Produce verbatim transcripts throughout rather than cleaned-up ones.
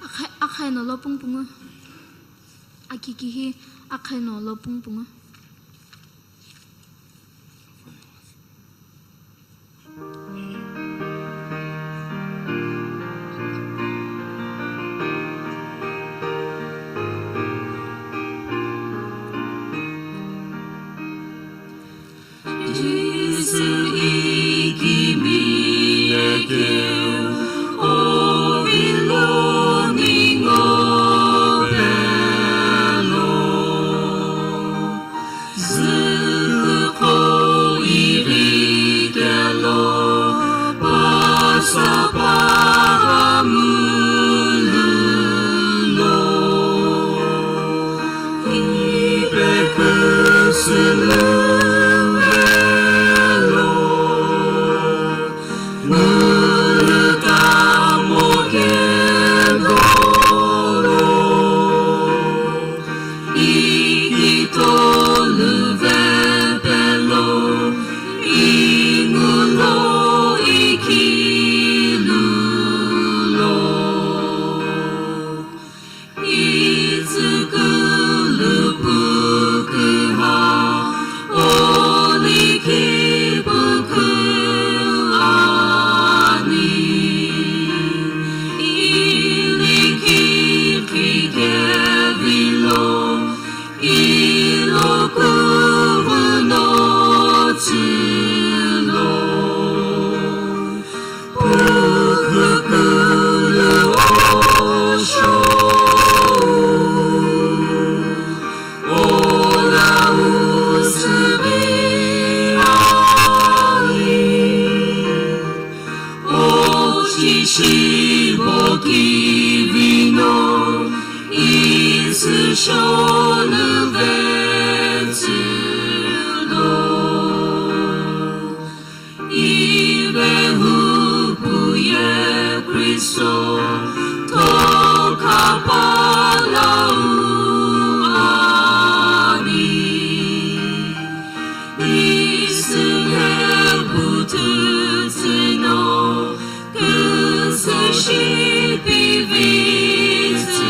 Akha-, akhai no lo pungpungu. Akiki hi akhai no lo pungpungu. Jisü ikimiye keu ovilo ningo pelo. Züko ighi kelo Passover mulu lo. Ipe kusulu velo. Mulu tamo kedolo. Ikitolu vepelo, ingulo ikilulo. Itsükulu pukuha, olikhi puku ani. Ilikhi khikevilo, ilo kuruno tsülo. Pukukulu osho. Ola usüghi ali. Ochishi boki vino. Isü sholu vetsülo. Ive hupu ye Kristo, tokha palau ani. Isünghe pututsüno, küsü shipi vitsülo.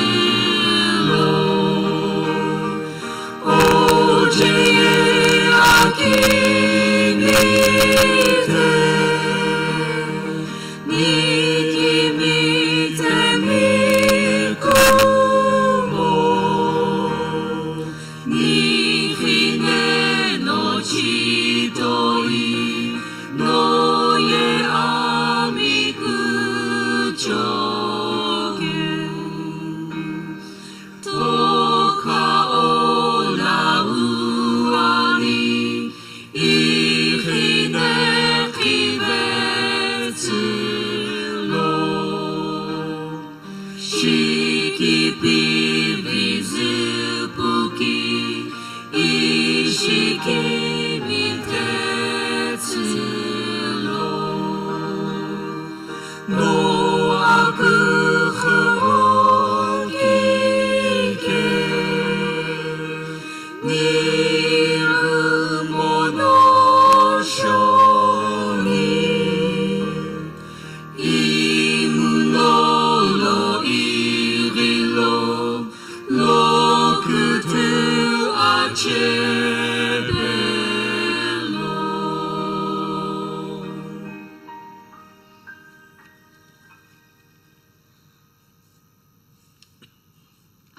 Oje akimite, nikimite mikumo, nikhine no chitoi, noye amikuchoke. Tokha ola uani, ikhine khivetsülo. Shikipi vizüpuki, ishikimi tetsülo. No aküxü okike, ni rümono shoni, imuno lo ighilo, lo kütü achepelo.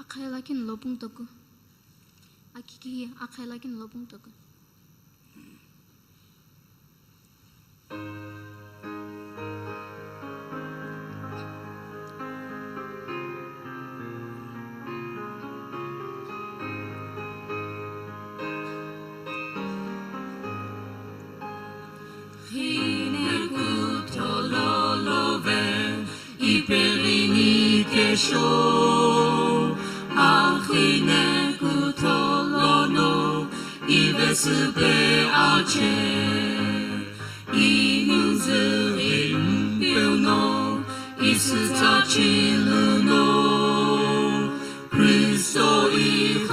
Akhai lakini lo pungtoku. Akiki akhai lakini lo pungtoku. Khine kuthololo ve iperini kesho, akhine kutholono ivesüpe ache, inuzü impeuno isütsa chiluno, Kristo i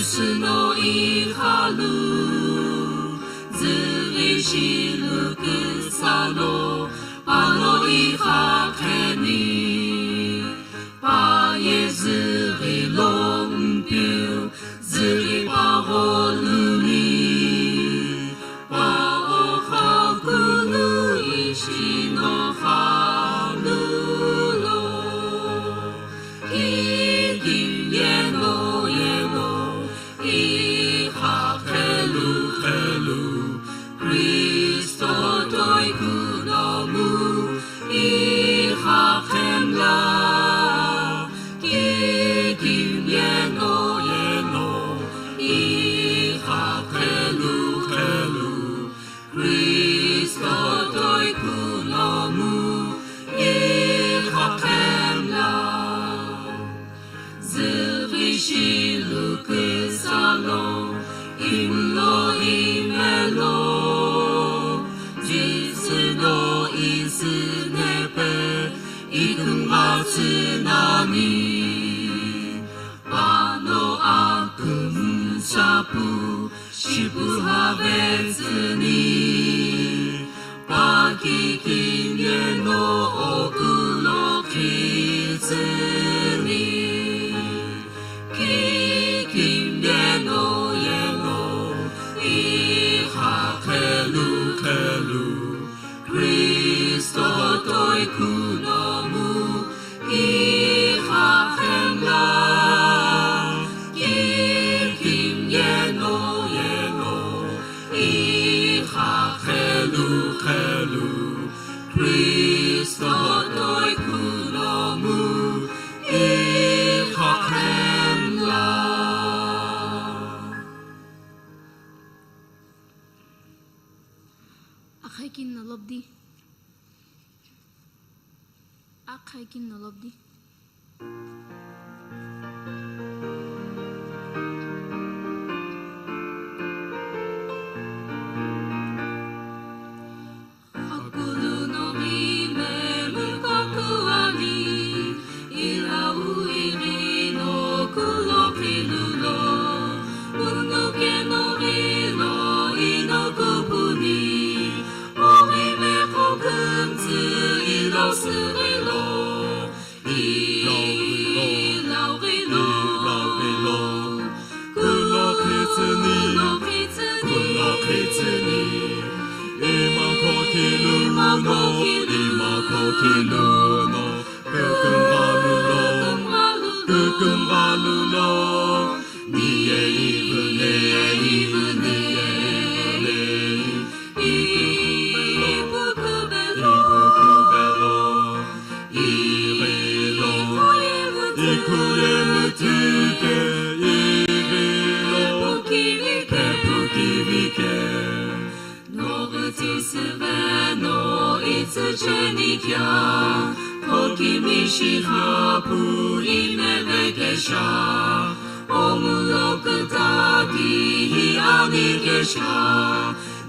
Tsüno ighalu, züghi shilu küsalo, pano ighaqheni. Pa ye züghi lo mpiu, züghi pagho luni. Pa okhakulu ishi no khalu lo. Kikim yeno yeno ikhaqhelu khelu, Kristo toi kunomu ikhaqhemla. Kikim yeno yeno ikhaqhelu khelu, Kristo toi kunomu ikhaqhemla. Züghi shilu küsalo, imlo imelo, Jisü no isünepe, ikümghatsü nani. Pano akümshapu, shipu havetsüni. Pa kikim yeno okulo khitsüni. Kikim yeno yeno ikhaqhelu khelu, Kristo toi kunomu ikhaqhemla. Kikim yeno yeno ikhaqhelu khelu, Kristo toi kunomu ikhaqhemla. Akhakin no lobdi. Akhakin no lobdi. Akulu no ri me mukoku ani, ila uiri no kulo kilulo, unuke no rilo ino kupuni, ori me kokunzi ilo sirilo. Ilaurilo, ilaurilo, kulo khitsüni, kulo khitsüni, ima kokiluno, ima kokiluno, kükümghalulo, kükümghalulo, niye ivüne, ivüne, ivüne, ipukubelo, ipukubelo. Irilo, ikhuye mütüke, irilo, pukivike, pukivike. Noguti süveno itsü cheni kea, kokimi shihapu imevekesha, omulo kütaki hi anikesha.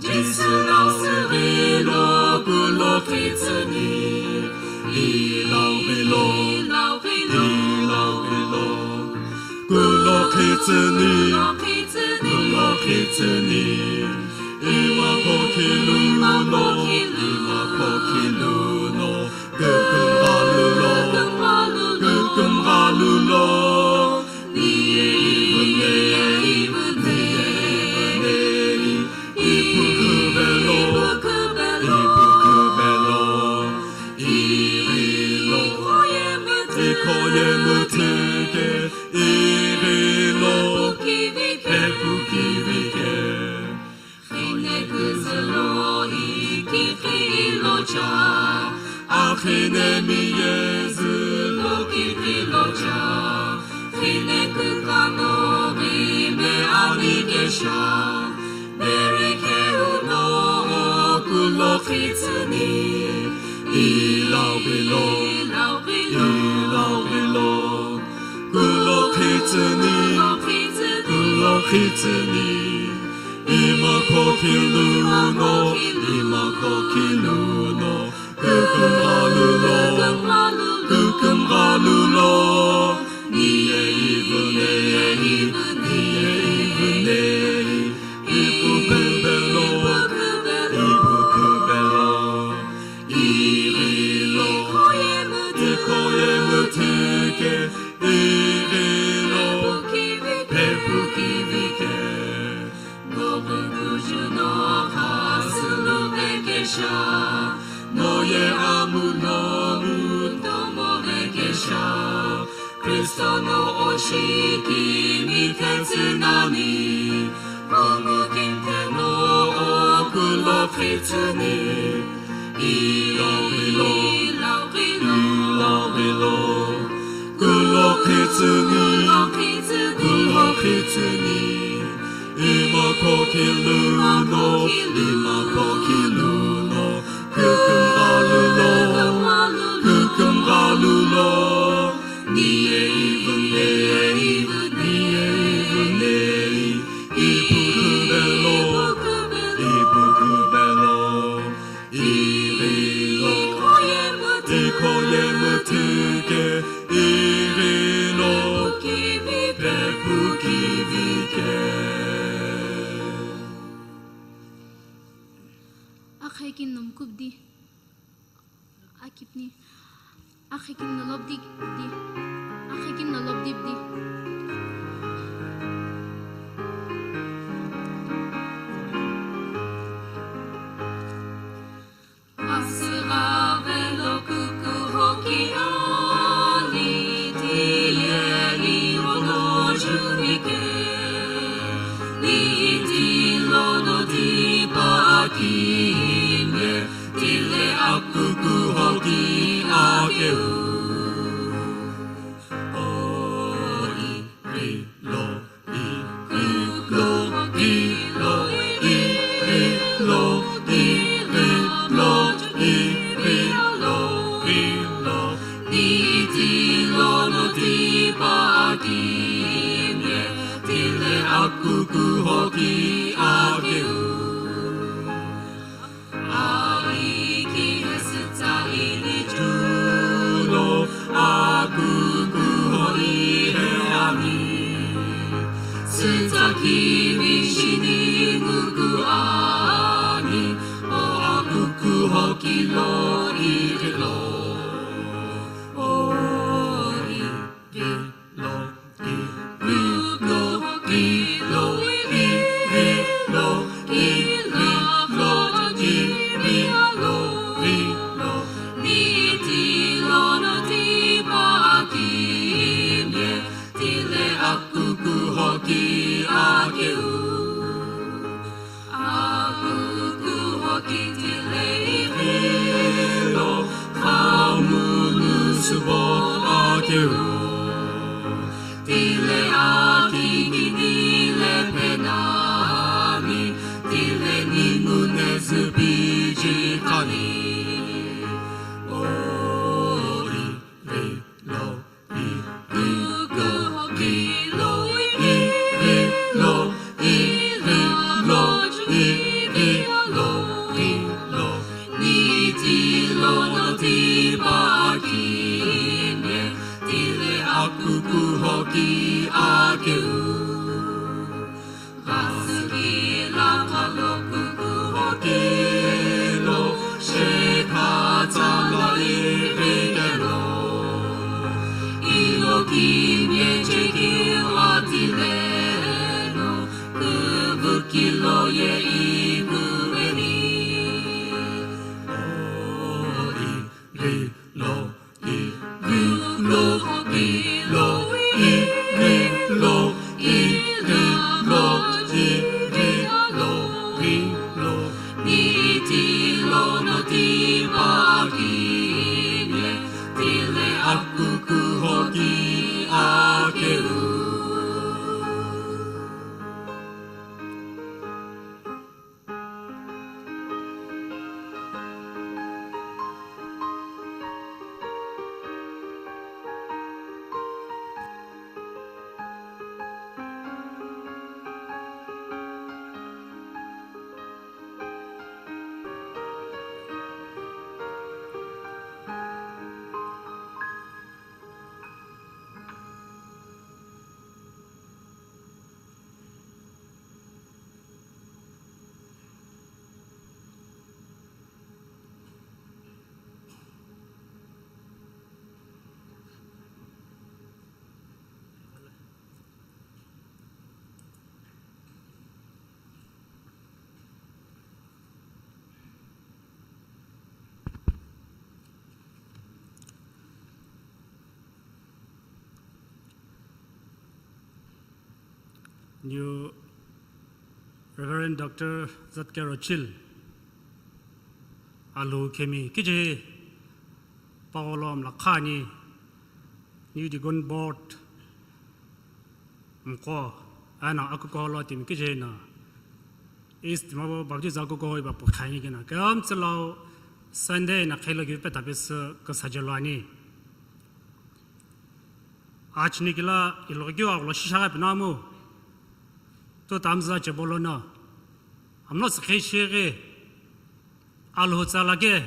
Jisü no sirilo kulo khitsüni, ilaurilo, ilaurilo, kulo khitsüni, kulo khitsüni, ima kokiluno, ima kokiluno, kükümghalulo, kükümghalulo. Niye ivüne, ivüne, ipukubelo, ipukubelo. Irilo, ikhoye mütüke, irilo, epukivike. Khine küzülo ikikhilocha, akhine miyezülo kikhilocha, khine kükano rime anikesha, berikhe uno kulo khitsüni, ilaurilo, ilaurilo, kulo khitsüni, kulo khitsüni. Ima kokiluno, ima kokiluno, kükümghalulo, kükümghalulo. Niye ivüne, niye ivüne, Juno khasülu vekesha, noye amuno mutomo vekesha, Kristo no oshikimi khetsinani, Kongu kinthe no okulo khitsüni, ilo, ilo, ilo, ilo, kulo khitsüni, kulo khitsüni, ima kokhilu no, ima kokhilu no, küküm ghalu lo, küküm ghalu lo, niye ivü nei, niye ivü nei, ipu kübelo, ipu kübelo, irilo, ikhoye mütüke, irilo, pepu kivike. Akhekin no mkubdi. Akipni. Akhekin no lobdi di. Akhekin no lobdi di. Asügha velo kukuho ki ani, tiye irono juvike. Ni tilo no tipa akimye, tile akukuho ki akeu. O i ri lo. Irilo, irilo, irilo, irilo, ni tilo no tipa akimye, tile akukuho ki akeu. Aiki hesütsa ini julo, akukuho ihe ani. Sütsa kimi shini nguku ani, o akukuho kilo irilo. O i ri lo, i ri lo, i lo, i ri lo, i ri lo, i ri lo, ni tilo no tipa akimye, tile akukuho ki akeu. Akukuho ki tile irilo, khamunu subo akeu. Tile akiki tile penani, tile ningu nezüpiji kani. O i ri lo. I ri lo, i ri lo, i ri lo, i ri lo, i ri lo, ni tilo no tipa akimye, tile akukuho ki akeu. Ghasüki lakha lo kukuho kilo, shekha tsa lo irikelo. Ilo kimye chekeu atileno, küvükilo ye ikuveni. O i ri lo, i ri lo, i lo, i ri lo, i ri lo, i ri lo, ri lo, ni tilo no tipa akimye, tile akukuho ki akeu. New Reverend Doctor Zatkero Chil, Alhou Khemi kijehi pagholo mlakha ani, New Deacon Board mqo, eno akukuholo timi kijehi no, East Dimapur Baptist akukuho ipa pukhaini kena, kemtsülau Sunday na khelo kivi peta pesü küsajelo ani. Achini kila iloghi keu agholo shisha ghi pinamu. Tu tamza chebolo no. Amlo tsükhe shighi. Alhou tsa lake.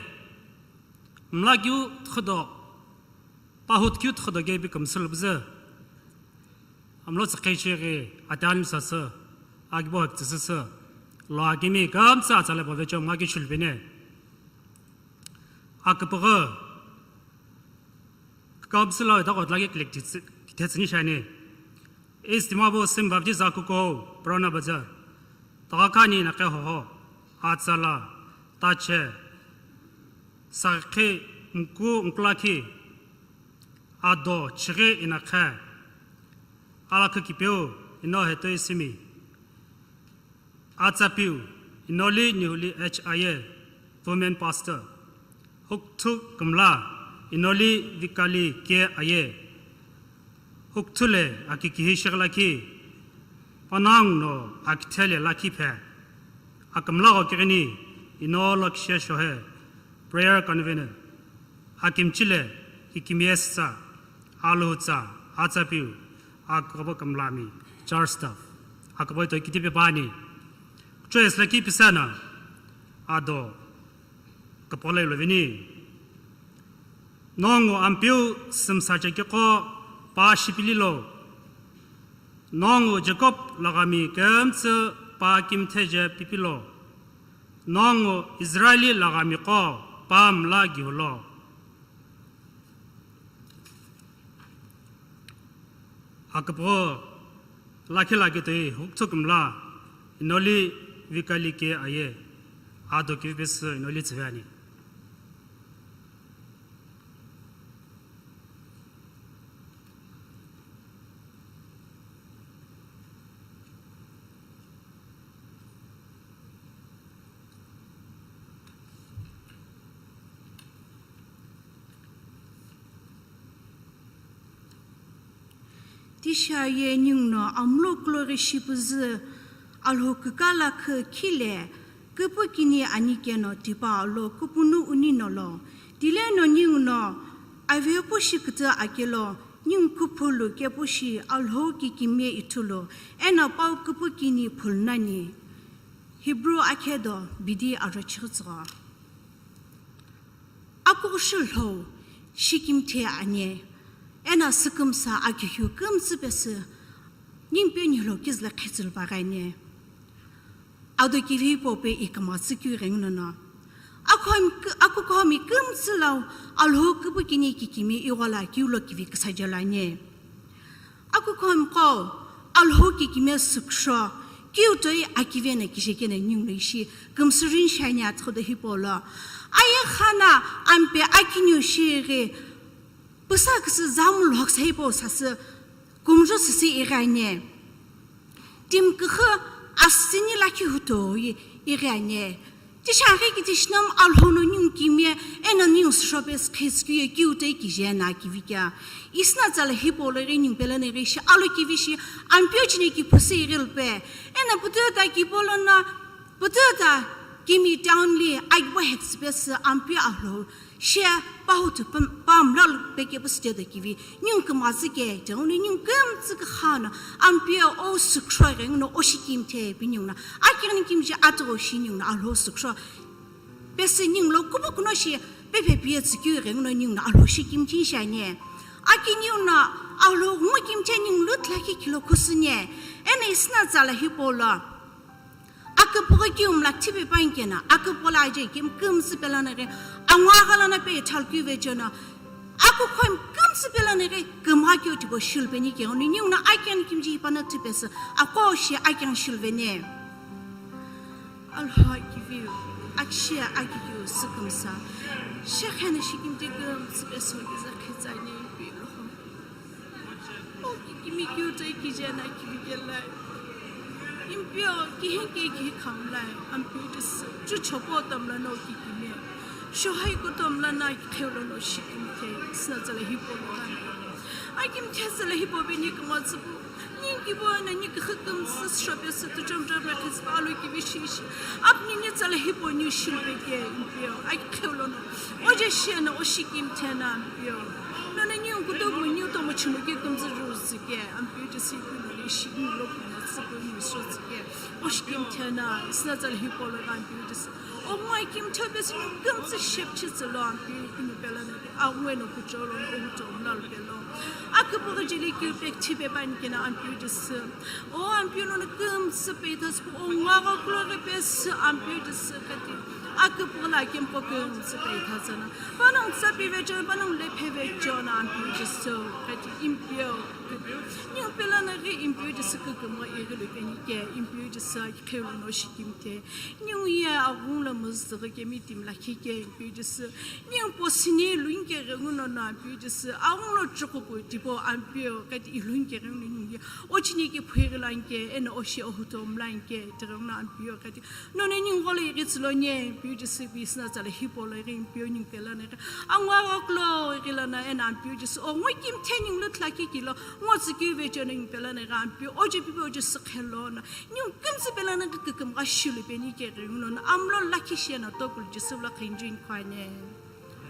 Mla keu tkhüdo. Pahut keu tkhüdo ke bi kümsül bzü. Amlo tsükhe shighi. Ate almi sasü. Akibo hek tsüsüsü. Lo akimi kümtsü atsa le bove chom ngaki shulbene. Aküpüghü. Kükabsülo ita kotla ke click titsi-, titsini shani. East Dimapur Sim Baptist akukuho, Purana Bazar. Takakhani na ke hoho, Atsala, Tache, Sakhi, Mku, Mkulakhi, Ado, Chighi, Inakhe, Alakhu Kipeu, Ino Heto Isimi. Atsapiu, Inoli Nihuli H I A, Women Pastor. Hukthu Kümla, Inoli Vikali K I A. Hukthule, Akikihi Shiglakhi, Panang no Akithele Lakhi Phe. Akümla Gokigini, Ino Lokshe Shohe, Prayer Convener. Akimchile, Kikimiesitsa, Alhutsa, Atsapiu, Akobo Kümlami, Church Staff, Akobo Ito Kitipe Bani, Choice Laki Pisana, Ado, Kapola Ilovini, Nongu Ampiu Simsa Chekiko, Pa Shipililo, Nongu Jacob Lagami Kemtsu, Pa Kimtheje Pipilo, Nongu Israeli Lagami Ko, Pa Mla Gihulo. Aküpüghü lakhi lakhi toi Hukthu Kümla, Inoli Vikali K I A, Ado Kivi Pesü Inoli Tsüve ani. Tisha ye ningu no amlo kulo ghi shi püzü Alhou kükala khü khile, küpü kini ani keno tipa lo küpünu uni nolo, tile no ningu no avepu shi kütü akelo, ningu küphulu kepu shi Alhou kikimiye ithulu, eno pau küpü kini phulu nani. Hebrew akhedo bidi aro chighi tsügho. Akughushi lhou shikimthe ani, eno sükümsa akiheu kümtsü pesü, ningu pe nilo kizüla khetsülu paghi ani. Ado kivi pope iküma tsükeu ghenguno no. Akukhomi kü-, akukhomi kümtsü lau Alhou küpü kini kikimi ighola kiulo kivi küsajelo ani. Akukhomi qo Alhou kikimiye sükhro, kiu toi akive na kije kena ningu no ishi kümsü rin shani athodo hipolo. Aye khana ampe akiniu shighi, püsa küsü zamu lhoksa hipau sasü, kumjo süsü ighi ani. Timi küxü asüni lakhi hutoi ighi ani. Tishaghi ki tishinamu Alhou no ningu kimiye, eno ningu süshope sükhetsükeu ye kiu toi kije na kivi kea. Isna tsala hipau lo ghi ningu pelo no ghi shi alo kivi shi, Ampeu chini ki püsü ighi lupe. Eno pututa ki polo no, pututa kimi town li agibo hek süpesü Ampeu Alhou. She pahutu pam-, pamlal peke pusu che do kivi, ningu kümazü ke, che, uni ningu kümtsü kükhano, Ampeu o sükhro ghenguno o shikimthe pi ningu no, akighini kimji atughu shi ningu no Alhou sükhro. Pesü ningu lo kubu kuno shi, pepe piye tsükeu ghenguno ningu no Alhou shikimthi shani. Aki ningu no Alhou ngo kimthe ningu lutla ki kilo kusüni. Eno isna tsala hipolo. Aküpüghü kiu mla thipe pankena, aküpüghü la aje kim kümsü pelana ghi, angwa ghalana pe ithal kiu vechena, akukhomi kümsü pelana ghi, kümha kiu thibo shilbeni ke, oni ningu no akian kimji hipana thipesü, ako shi akian shilvene. Alhou akiviu, akshi akikiu sükümsa, shekhena shikimti kümsü pesü kiza khitsani pi lo. O kikimi kiu toi kijena kivi kelai. Ampeu, kihi ke kihi khamlai, Ampeu Jisü, chuchopo tomla no kikimi, shohai kutomla na kikheulo no shikimthe, sina tsala hipau lo ani. Akimthe tsala hipau bini kama tsüpu, ningi bo na ni kikhi kümsü shopesü tuchom chom ra khizba alo kivi shishi, apni ni tsala hipau ni shilbe ke, Ampeu, akikheulo no, oje shena o shikimthe na, Ampeu. Nona ni kutomo ni tomo chimo ke kümsü ruzike, Ampeu Jisü kuno le shikimlo kuno tsüpu ni so tsüke. O shikimthe na, sina tsala hipau lo Ampeu Jisü. O ngwa kimthe pesü ni kümtsü shepchi tsülo Ampeu kini pela na, a ngwe no kucholo no, o huto mlalo pelo. Aküpüghü jeli kiu pekthi pe panikena Ampeu Jisü. O Ampeu nona kümtsü peitha tsüpu, o ngwa gha kulo ghi pesü Ampeu Jisü kati. Aküpüghü la kemko kümtsü peitha tsüna. Panongu tsa pive chona, panongu le pheve chona Ampeu Jisü kati Ampeu. Ningu pela na ghi Ampeu Jisü kükümgha ighi lupeni ke, Ampeu Jisü akikheulo no shikimthe. Ningu ye aghungu lo müzüghi kemi timi lakhi ke, Ampeu Jisü. Ningu posüni lunike ghenguno no Ampeu Jisü. Aghungu lo chukuku tipo Ampeu, kati ilunike ghenguno ningu ye. Ochini ke phuighi lanike, eno oshi ohuto mlanike, tighenguno Ampeu, kati. Nona ningu gholo ighi tsülo nye, Ampeu Jisü bi sina tsala hipau lo ighi Ampeu ningu pela na ghi. Angwa gha kulo ighi lana ena Ampeu Jisü. O ngwe kimthe ningu lutla kikilo, ngo tsükeu ve chona ningu pela na ghi Ampeu. Oje pipe oje sükhe lona. Ningu kümtsü pela na ghi kükümgha shilu peni ke ghi nguno na. Amlo lakhi shena tokulu Jisü lo khinjin khwane.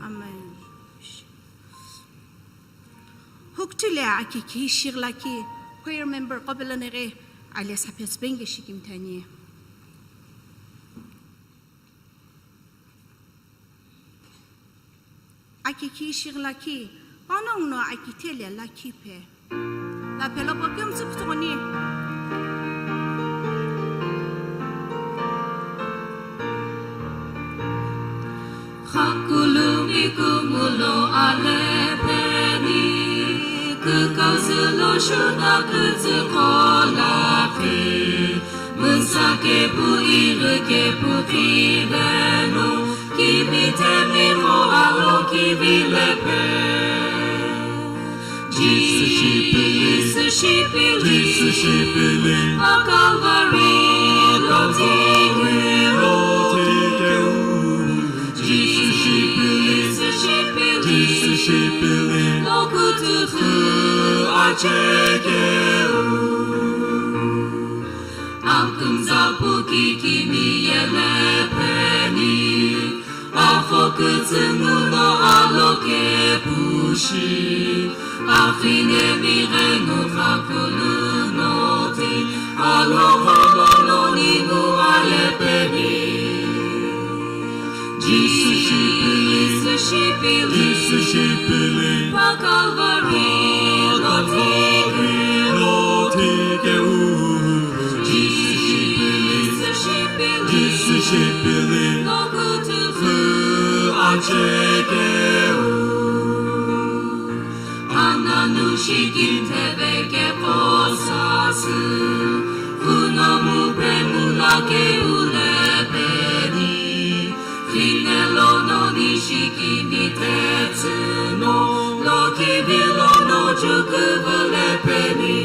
Amen. Hukutile akikhi shighilakhi choir member qo pela na ghi ale sapes penge shikimthe ani. Akikhi shighilakhi, panongu no akithele lakhi phe. Laphelo po kümtsü kutsüghoni. Khakulumi kumulo alepeni, kükazülo shuna kütsü kolakhi. Müsa kepu ighi kepu khiveno, kimi temi mo alo kivi lepe. Jisü shipili, Jisü shipili, Jisü shipili, pa Calvary lo tike, lo tikeu. Jisü shipili, Jisü shipili, Jisü shipili, lo kutuhu achekeu. Akümza pu kikimi yele peni, akho kütsü nguno alo kepu shi, akhine mi ghenu kha kulu noti, alo gholo lo ningu alepeni. Jisü shipili, Jisü shipili, Jisü shipili, pa Calvary lo tike, lo tikeu. Jisü shipili, Jisü shipili, Jisü shipili, lo kutuhu achekeu. Ananu shikimthe veke posasü, kuno mu pe muna ke ulepeni. Khine lono ni shikimthe tsüno, lo kivi lono chukuvülepeni.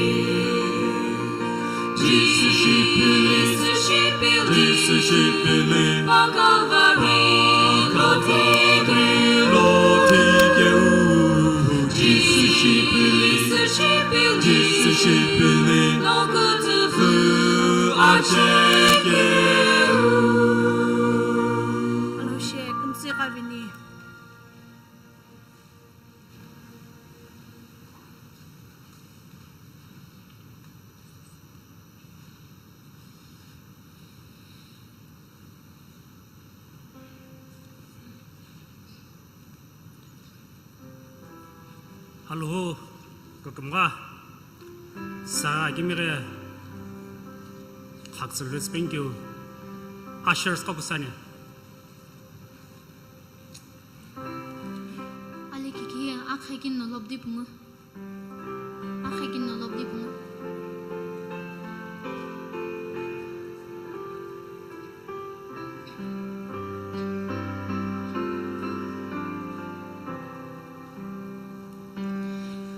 Jisü shipili, Jisü shipili, Jisü shipili, pa Calvary lo tike, lo tikeu. Jisü shipili, Jisü shipili, Jisü shipili, lo kutuhu achekeu. Alo she kümtsü ghavini. Alhou kükümgha sa akimighi khaktsü lütsü penkeu ushers qo kusani. Ale kiki akha kini no lobdi pungu. Akha kini no lobdi pungu.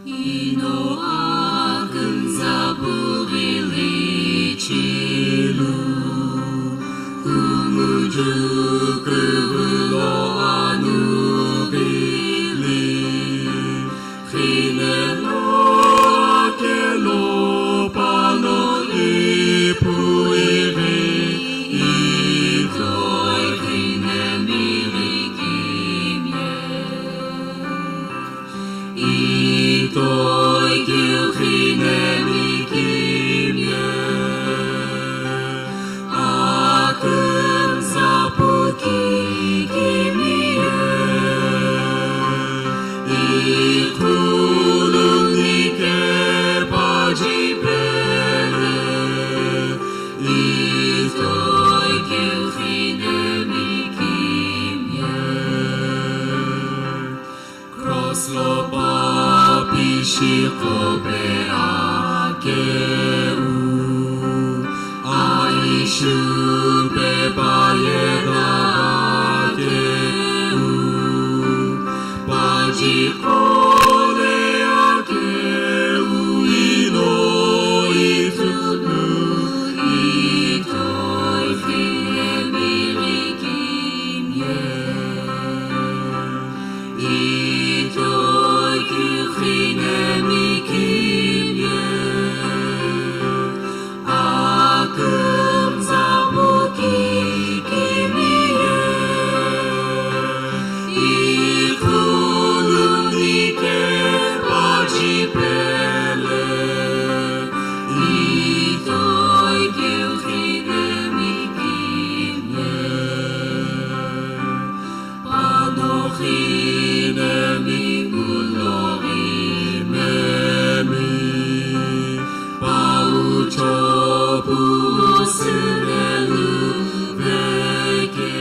Ino akümza pughili chi Jikhope akeu, aishupe payeda akeu, pajikhole akeu, ino itunu itoi fine mirikimye. Itoi kiukhine mikimye, akümtsa puki kimiye, ikhulunike pajipele, itoi kiukhine mikimye. Panoxinemi muloxinemi, paucho puosünelu veke,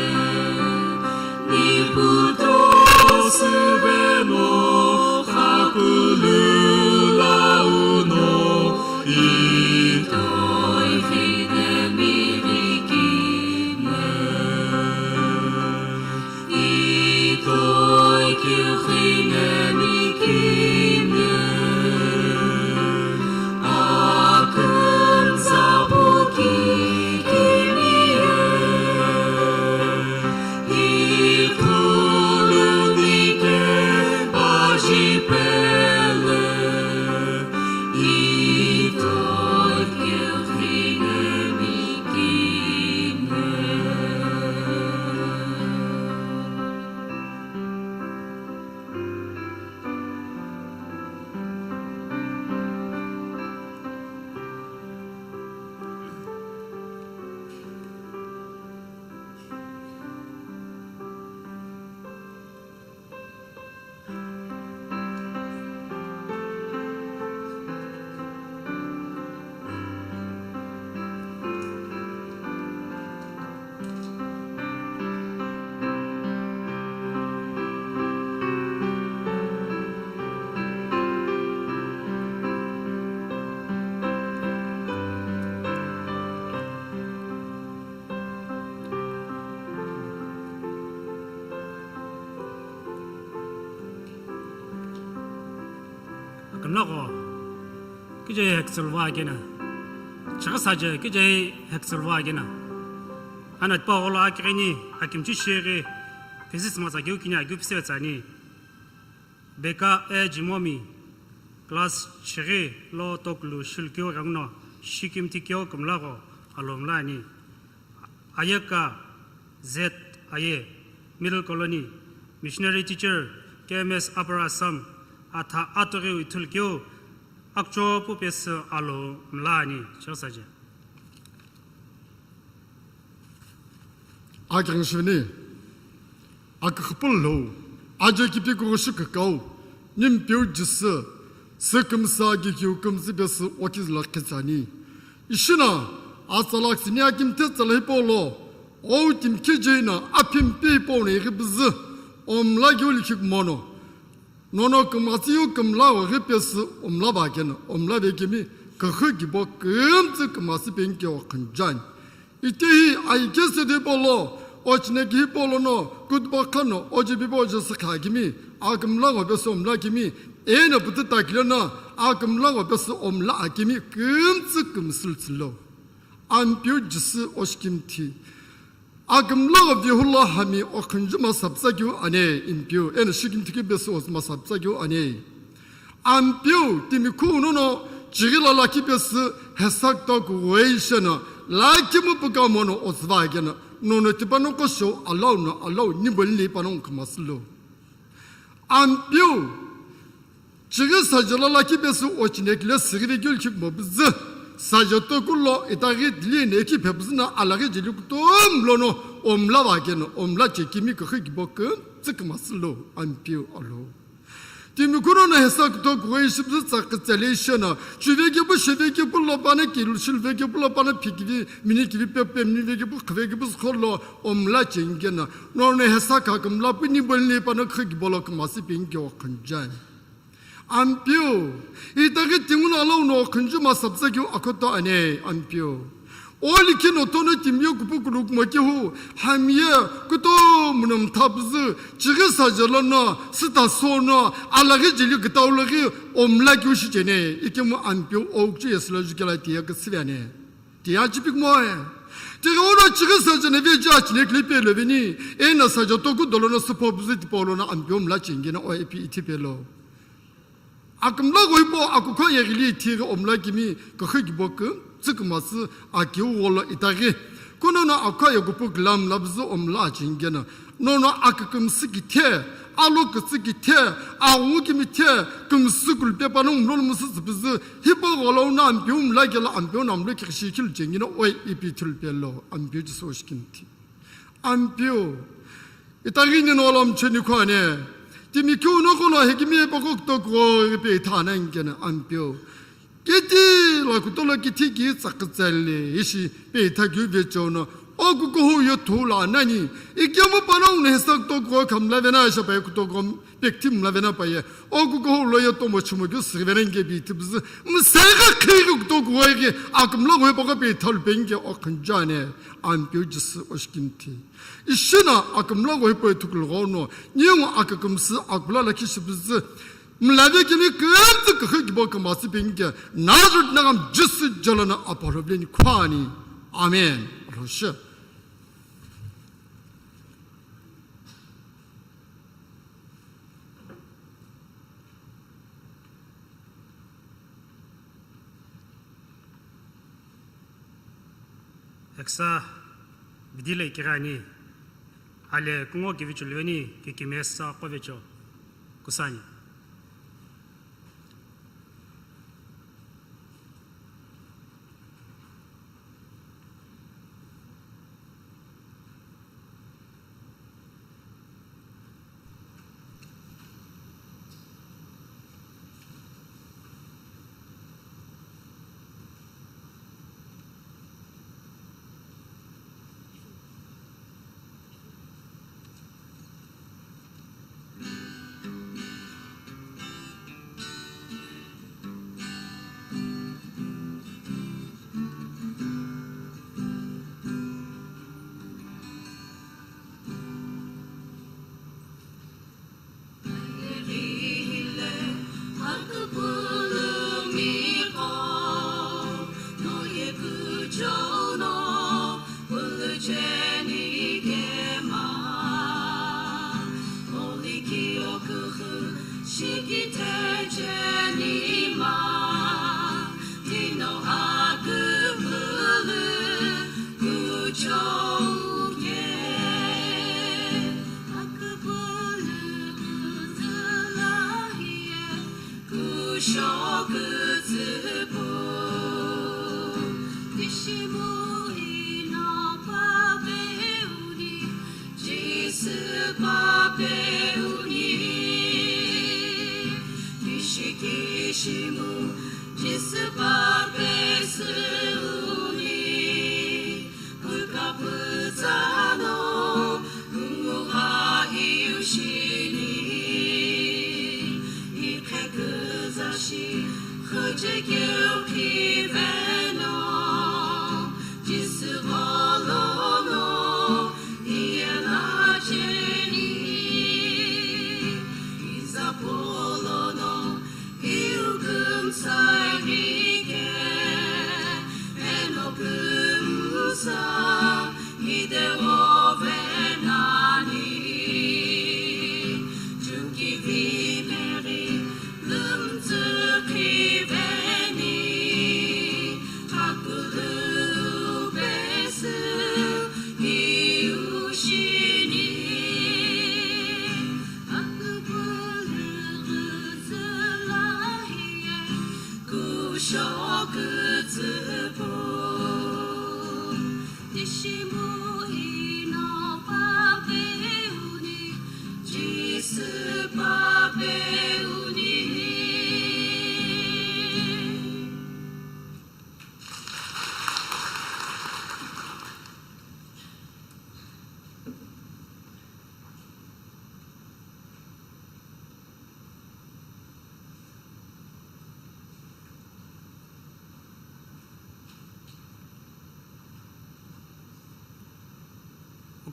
niputo süveno xakulu launo, itoi finemi rikime. Itoi kiukhine mikimye, akümtsa puki kimiye, ikhulunike pajipele, itoi kiukhine mikimye. Akümlagho, kijae heküsülva akena. Chighi saje, kijae heküsülva akena. Ana tipau gholo akighini, akimchi shighi, physics matsa keu kini akeu pise tsani. Beka e Jimomi, class chighi lo toklu shilukeu ghenguno, shikimthi keu kümlagho, alomla ani. Ayeka Z Aye, Middle Colony, Missionary Teacher, K M S Upper Assam, atha atughiu ithulu keu, akcho pu pesü alo mla ani, chighi saje. Akighi shiveni, akükhüpülou, aje kipi kughushi kükau, nimpeu Jisü, sükümsa kikiu kümsü pesü okizü lakhi tsani. Ishina, atsa laksini akimthe tsala hipau lo, ou timkhi jeina apimpi hipau no ighipüzü, omla keu likhi kumono. Nono kümsü yu kümlagho ghi pesü omla ba keno, omla vekemi, küxü kibo kümtsü kümsü penke okhünjan. Itehi aikese de polo, ochine ki polo no, kutba khano, oje bibo oje sükha kimi, akümlagho pesü omla kimi, eno putu takilena, akümlagho pesü omla akimi, kümtsü kümsültsülo. Ampeu Jisü oshikimthi. Akümlagho vihula hami okhünju masapsa keu ane, impeu, eno shikimthi ki pesü os masapsa keu ane. Ampeu timi khuno no chighi la lakhi pesü hesakta kuwei shena, lakhi mu puka mono osva kena, nono tipano kosho alau no alau nibo li pano khamasilo. Ampeu, chighi saje la lakhi pesü ochinekile sighi vekeu likhi mobüzü, saje tokulo itaghi dili neki phepüzü na alaghi jeli kutum lono omla va kena, omla chekimi küxü kibo kümtsü khamasilo, ampeu alo. Timi khuno no hesakütho kughoi shipüzü tsakütsele ishena, chuvekepu shevekepu lo pano kilu shilvekepu lo pano phikivi, minikivi pepe minivekepu khüvekepu sükholo omla chengena, nono hesakha kümla puni bolini pano khükibo lo kümasi pinki okhünjan. Ampeu, itaghi tinguno alauno khunjuma saptsakeu akhoto ane, Ampeu. O likhi no tono timiye kupukulu kumokehu, hamiye kutomo no mthapüzü, chighi saje lono, süta sono, alaghi jeli kitaulaghi, omla keu shichene, ikemu Ampeu, o kuchi yesüla jukela tiye kütsüvene. Tiye achipikmoe. Tighi ono chighi saje ne veji achine kile pelo veni, ena saje toku dolono süpho püzü tipolono Ampeu mla chingena o ipi ithipelo. Akümla ghoipo akukho yeghili ithighi omla kimi küxü kibo kümtsü kümasü akiu gholo itaghi. Kunono akukho yekupu küla mla püzü omla achingena. Nono akükümsü kithe, alo kütsü kithe, aghungu kimi the, kümsü kulpe panongu mlolo müsü tsüpüzü, hipau gholo uno Ampeu mla kela Ampeu namlo kikhishi khilu chengena oi ipi thulpelo, Ampeu Jisü oshikimthi. Ampeu, itaghi nino lomcheni khuane. Timi keu no kono hekimi epoko kutokughoi pe ithana ingena Ampeu. Kiti la kutolo kithi ki tsakütsele ishi pe itha keu vechono. O kukuhu yo thula nani. Ikemu panongu ne hesa kutokughoi khamla vena isha pe kutokughoi. Pekthi mla vena paye, o kukuhu lo ye tomo chimo keu sirivere nge bi tipüzü, msegha khighi kutokughoi ghi, akümla ghoipo ghi pe thalu pe nge o khunjane, Ampeu Jisü oshikimthi. Ishina akümla ghoipo ithukulu ghono, ningu akükümsü akula lakhi shipüzü, mla ve kimi kümtsü küxü kibo kümasü pe nge, Nazareth nagam Jisü jolono apollo veni khuani. Amen. Roshe. Eksa bidile kirani, ale kungo kivichulweni kikimesa kovecho kusani.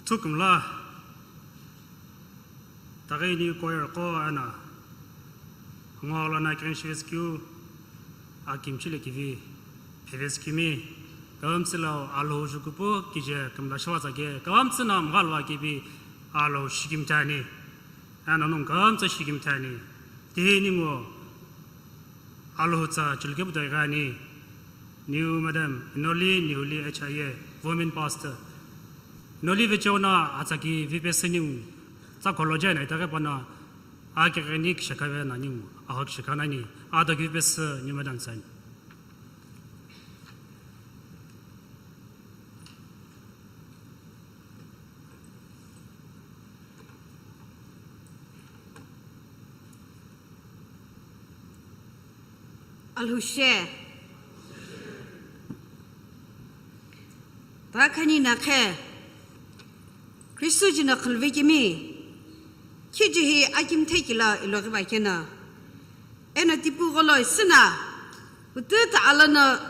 Tsükümla, taghi ni choir qo eno, ngo lono kirin shivesikeu, akimchi le kivi, phevesikemi, kümtsü lo Alhou jukupu kije kümla shivatsa ke, kümtsü no mghalva kepi Alhou shikimtani, eno nung kümtsü shikimtani, tihi ningu Alhou tsa chulukepu toi gani, New Madam, Noli Niuli H I A, Women Pastor. Noli vecheo no atsaki vipesü ningu, tsa koloje na itake pano, akegeni kishakave na ningu, ahok shikana ni, ado ki vipesü New Madam tsani. Alhou she. Ta khani na khe. Kristo jina khulve kimi. Khiji hi akimthe kila iloghi ba kena. Eno tipu gholo isina. Pututa alana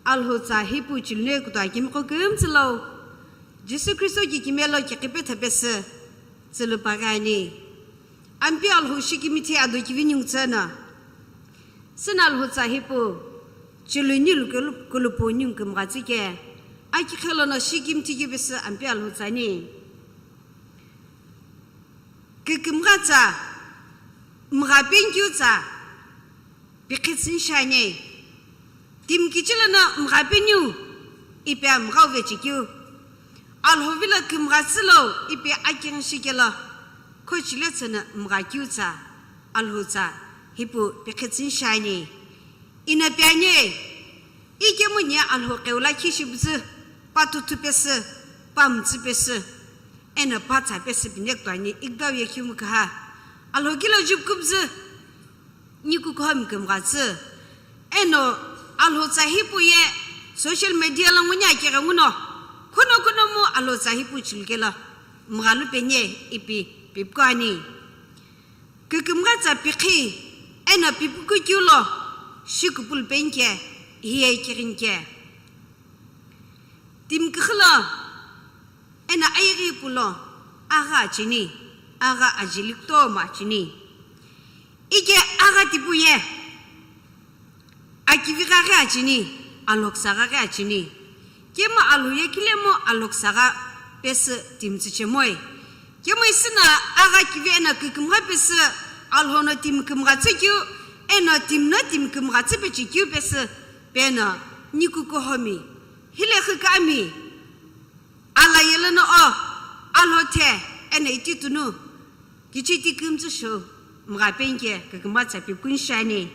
Alhou tsa hipu chilne kuta kimi ko kümtsü lo. Jisü Kristo ki kimelo ki kipe thapesü. Tsülupagani. Ampi Alhou shikimithi ado kivi nyungtsü na. Sina Alhou tsa hipu, chiluni lu kulu-, kulupu nyung kümghatsü ke. Aki khelono shikimithi kivisi Ampi Alhou tsani. Kükümgha tsa, mgha penkeu tsa, pikhitsü nshani. Timi kichilano mgha peniu, ipi mgha uvechikeu. Alhou vilo kümghatsü lo, ipi aking shikelo. Khochile tsüno mgha keu tsa, Alhou tsa, hipu pikhitsü nshani. Ina piani, ikemu ni Alhou keula kishibzü, pa tuthu pesü, pa mtsü pesü. Eno pa tsa pesü pinek tuani, ikdau ye kimu kaha. Alhou kilo jupkubzü, Niku kuhami kümghatsü. Eno Alhou tsa hipu ye social media lo ngunya keghenguno. Khuno khuno mu Alhou tsa hipu chilukelo. Mghalu penye ipi pipkuani. Kükümgha tsa pikhi. Eno pipku keu lo. Shikupul penke. Hiye kirinke. Timi küxü lo. Eno ayeghi pulo, agha acheni, agha ajeli kutomo acheni. Ike agha tipu ye, akivi gha ghi acheni, Alhou kisa gha ghi acheni. Kemu Alhou ye kilemu Alhou kisa gha pesü timi tsüchemoi. Kemu isina agha kivi eno kükümgha pesü, Alhou no timi kümghatsü keu, eno timi no timi kümghatsü pechi keu pesü, peno niku kuhami. Hile khikami. Ala yeleno o, Alhou the, eno iti tunu, kichiti kümtsü sho, mgha penke, kükümgha tsa pipkun shani.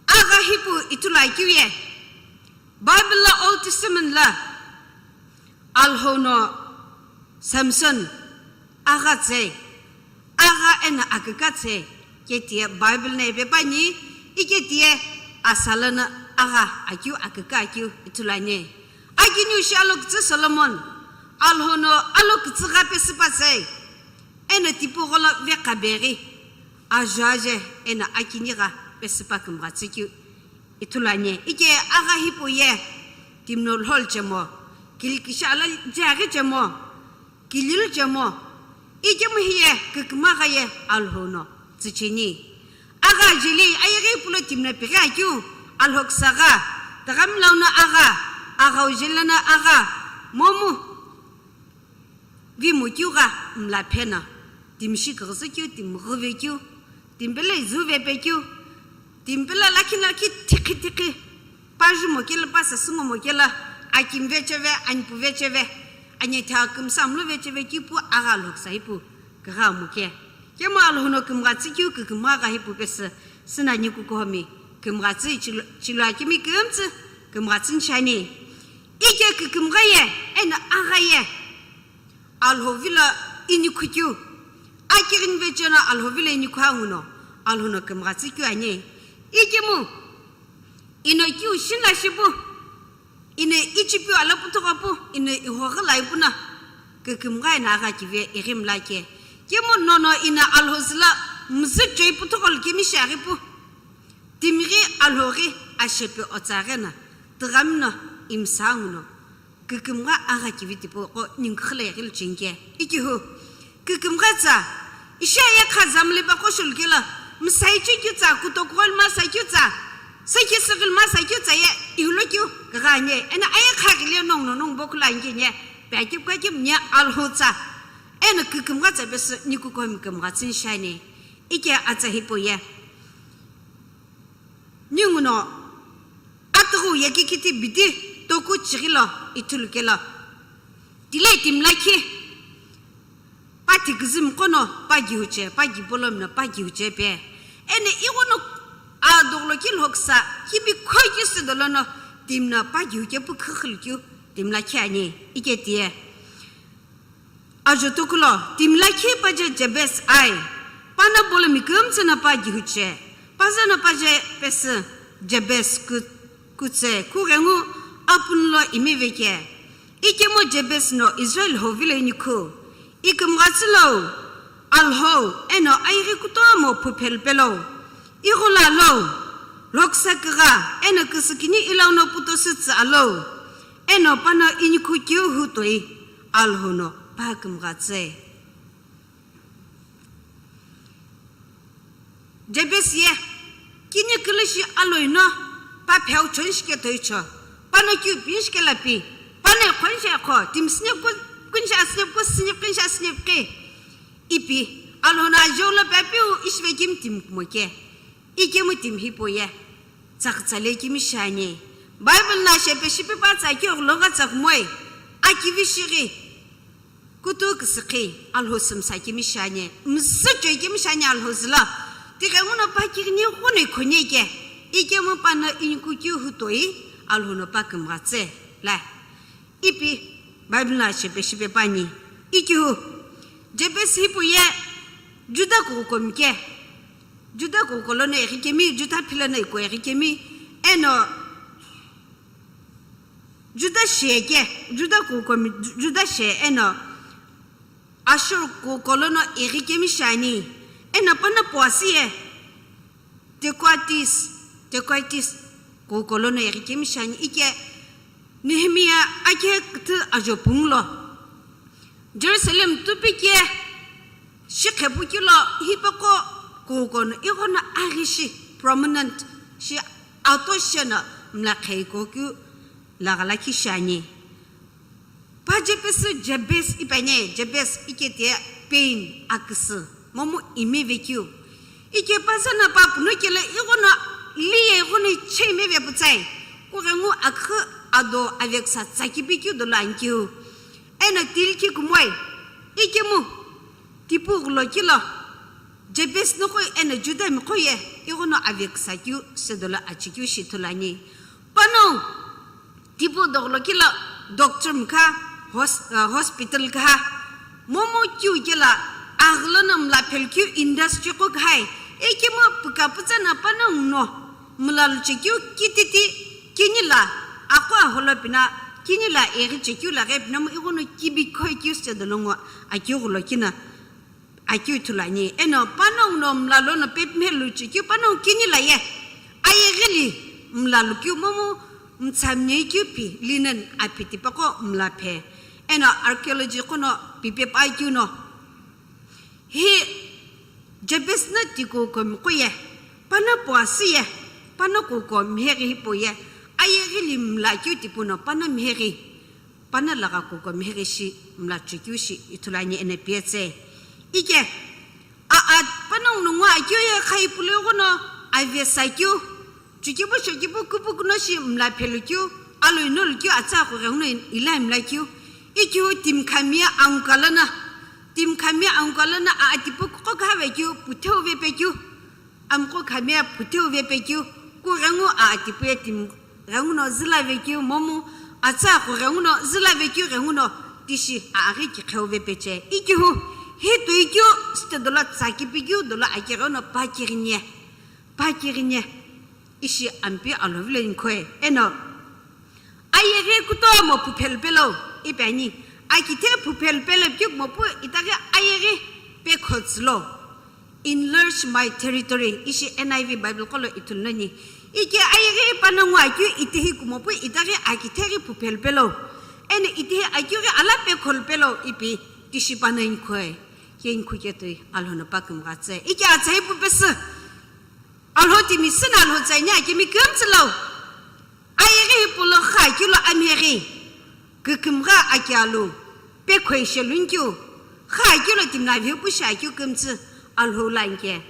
Agha hipu itula kiu ye, Bible la Old Testament la, Alhou no Samson, agha tse, Agha eno aküka tse, ketiye Bible no ipepani, iketiye asala no agha akeu aküka akeu ithulu ani. Akiniu shi alo kütsü Solomon, Alhou no alo kütsü gha pesü pa tse, eno tipau gholo vekha beghi, ajo aje eno akini gha pesü pa kümgha tsükeu ithulu ani. Ike agha hipau ye, timi no lholu chemo, kilikisha ala je aghi chemo, Kililu chemo, ikemu hiye kükümgha ye Alhou no tsücheni. Agha jeli ayeghi pulo timi no pighi akeu, Alhou kisa gha, tüghami lono agha, aghau jeli lono agha, momu vimu keu gha mla pheno, timi shi küghüsü keu, timi ghüve keu, Timi pelo izu vepe keu, timi pelo lakhi no lakhi thikhi thikhi, pa jumo kelo, pa sasü ngomo kelo, akimi vecheve, anipu vecheve, anitha kümsa mlu vecheve keu pu agha Alhou kisa ipu kugha muke. Kemu Alhou no kümgha tsükeu kükümgha gha ipu pesü, süna niku kuhomi kümgha tsü chilu-, chilu akimi kümtsü kümgha tsü nchani. Ike kükümgha ye, eno agha ye. Alhou vilo inikhu keu. Akighini vecheno Alhou vilo inikhu anguno, Alhou no kümgha tsükeu ani. Ikemu, ino keu shina shipu, ino ichipiu alo puthugho pu, ino ihoghi la ipuno, kükümgha eno agha kive ighi mla ke. Kemu nono ino Alhou zülo mzü choi puthugho lu kemi shi aghi pu. Timi ghi Alhou ghi ashepe otsa ghi no, tüghami no imsa anguno. kükümgha agha kivi tipau qo ningu khüle ghili chinke. Ikihu, kükümgha tsa, ishi ayekha zamlipa qo shulukelo, msai chikeu tsa, kutokughol masa keu tsa, sakhi süghil masa keu tsa ye, ihulo keu, kagha nye, eno ayekha ghile nong no nong bokula nge nye, pya keu pya keu nye alho tsa, eno kükümgha tsa pesü, nikuko mkümgha tsün shani, ike atsa hipau ye. Ninguno, atughu yekikiti bidi toku chighilo ithulukelo. Tile timi lakhi, pa thiküzü mqono pa gihuche, pa gipolomno pa gihuche pe. Eno ighono adogholo ki lhoksa, kibi khoi ki südolono, timino pa gihuche pu khükhülkeu, timi lakhi ani, ike tiye. Ajo tokulo, timi lakhi paje Jabes ai, pano bolo mikümtsü no pa gihuche, pazano paje pesü Jabes ku-, kutse, kughengu apun lo imiveke. Ikemu Jabes no Israel hovilo inikhu, ikümghatsü lo, alhou, eno ayeghi kutomo phu phelpelo, ighola lo, lhoksa kigha, eno küsükini ilauno putosü tsü alo, eno pano inikhu keu hu toi. Alhou no pa kümghatsü. Jabes ye, kini külüshi aloi no, pa pheu chon shike toicho, pano keu pin shike lapi, pano khon she kho, timi snep ku, kun she asnep ku, snep kun she asnep ke. Ipi, alhou no ajeu lo pe apiu, ishive kemi timi kumoke. Ikemu timi hipau ye, tsakütsale kemi shani. Bible no shepe shipe pa tsa keu ghulo gha tsa kumoi, akivi shighi, kutu küsükhi, alhou sümsa kemi shani, msüchoi kemi shani alhou zülo. Tighenguno pa kighini ghuni khonike, ikemu pano inikhu keu hu toi, alhou no pa kümghatsü, la. Ipi, Bible no shepe shipe pani. Ikihu, Jabes hipau ye, Juda kuko mike. Juda kuko lono eghi kemi, Juda philo no iko eghi kemi. Eno, Juda she ke, Juda kuko mi, Juda she eno, Ashur kuko lono eghi kemi shani. Eno pano puasi ye, Tekoatis, Tekoatis kuko lono eghi kemi shani ike Nehemiah akhe küthü ajo punglo. Jerusalem tupike shikhe pukilo hipaqo kuko no ighono aghi shi prominent shi ato sheno mlakhe iko keu lagha lakhi shani. Pa Jabes, Jabes ipane, Jabes ikete pain aküsü, momu imeve keu. Ike pazano pa puno kelo ighono liye ighono che imeve putsai. Kughengu akhü ado aveksa tsakipi keu dolo ankeu. Eno tilki kumoi, ikemu, tipu ghulo kilo, Jabes noqo eno Juda miqo ye, ighono aveksa keu, sedolo achikeu shi ithulu ani. Pano, tipu doghulo kilo, doctor mkha, hos-, uh, hospital kha, momu keu kelo, aghülono mla phelkeu industry qo khai, ikemu puka putsano pano no, mla luchekeu kititi, kini lo, aqo aholo pino, kini lo eghi chekeu lo ghi pino mo ighono kibi khoi keu sedolo ngo akeu ghulo kino akeu ithulu ani. Eno panongu no mla lono pepime luchekeu panongu kini lo ye, ayeghili mla lukeu momu mtsamnye keu pi linen api tipaqo mla phe. Eno archaeology qo no pipe pa keu no. Hi Jabes no tikuko miqo ye, pano puasi ye, pano kuko mheghi hipau ye, ayeghili mla keu tipu no pano mheghi, pano lagha kuko mheghi shi mla chekeu shi ithulu ani eno piyetsü. Ike, a, a, panongu no ngo akeu ye kha ipu lo ighono avesa keu, Chukipu shokipu kupukuno shi mla phelukeu, aloi nolukeu atsa kughenguno in-, ilai mlakeu. Ikeu timi khami angu kalono, timi khami angu kalono a atipu kuqo khavekeu, putheu vepekeu, amqo khami a putheu vepekeu, kughengu a atipu ye timi ghenguno züla vekeu, momu atsa kughenguno züla vekeu ghenguno tishi a aghi kiqheu vepeche. Ikeu, hi toikeu, site dolo tsakipikeu, dolo akighenguno pa kighinie. Pa kighinie, ishi ampi alovilo inkhoi, eno ayeghi kutomo phu phelpelo, ipi ani, akithe phu phelpelo keu mopu itaghi ayeghi pekhotsülo. Enlarge my territory, ishi N I V Bible qo lo ithulu nani. Ike ayeghi panongu akeu itehi kumopu itaghi akithe ghi phu phelpelo. Eno itehi akeu ghi ala pe kholu pelo ipi tishi pano inkhoi. Ye inkhu ketoi Alhou no pa kümgha tsü. Ike atsa ipu pesü. Alhou timi sino Alhou tsü ani akemi kümtsü lo. Ayeghi hipau lo kha keu lo amheghi. Kükümgha aki alu. Pe khoi shelun keu. Kha keu lo timi na vipu sha keu kümtsü Alhou lo anke.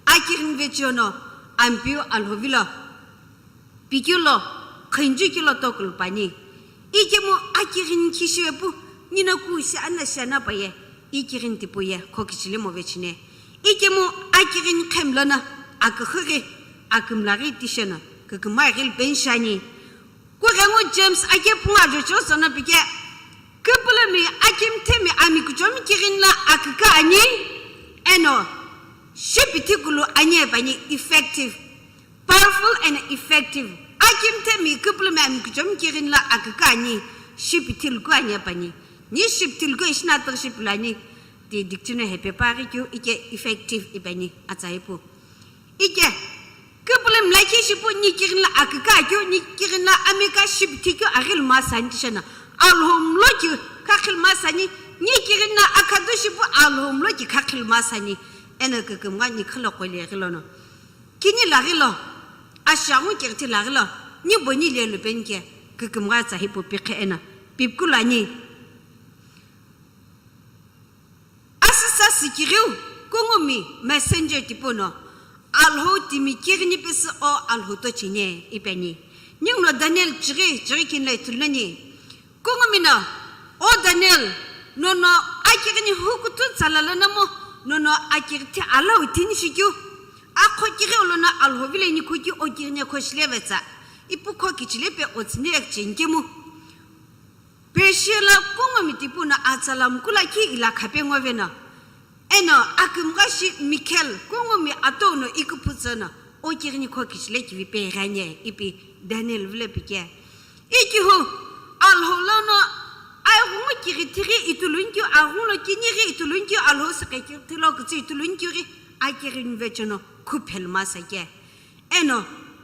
Akighini vecheono Ampeu Alhou vilo. Pikeu lo, khunju keu lo tokulu pani. Ikemu akighini khishiwe pu, nino kushi ana shana paye, ikighini tipuye, khokichili mo vechine. Ikemu akighini khemlono, aküxü ghi, akümla ghi tisheno, kükümgha ghi lupeni shani. Kughengu James ake punga jocho sono pike, küpülümi akimthemi ami kuchomi kighini lo aküka ani, eno, shipithikulu ani pani effective. Powerful and effective. Akimthemi küpülümi ami kuchomi kighini lo aküka ani, shipithilku ani pani. Ni shipithilku ishi na atüghü shipilo ani, ti dictionary hepe paghi keu ike effective ipeni atsa ipu. Ike, küpülümi lakhi shipu ni kighini lo aküka keu, ni kighini lo amika shipithikeu aghi lo masani tisheno. Alhou mlo ki khakhil masani, ni kighini lo akhadu shipu Alhou mlo ki khakhil masani. Eno kükümgha ni khilo qole ghi lono. Kini laghi lo, ashaghungu kighithi laghi lo, ni boni le lupeni ke, kükümgha tsa hipu pikhe eno, pipkulu ani. Asüsa sikighiu, kungumi messenger tipuno, Alhou timi kighini pesü o Alhou tochine ipeni. Ninguno Daniel chighi, chighi kini lo ithulu nani. Kungumi no, o Daniel, nono akighini hukuthu tsala lono mo, nono akighithi alau tini shikeu. Akho kighi olono Alhou vilo inikhu keu o kighini khoshile vetsa. Ipu khokichile pe otsüni ekche inkemu. Persia lo kungumi tipuno atsala mkula ki ila khape ngoveno. Eno akümgha shi Michael kungumi atouno iküphu tsüno, o kighini khokichile kivi pe ghani ipi Daniel vilo pike. Ikihu, Alhou lono, aighungu kighithi ghi ithulu nkeu, aghungu lo kini ghi ithulu nkeu, Alhou sikhe kighithi lo kütsü ithulu nkeu ghi, akighini vecheono, khuphelu masa ke. Eno,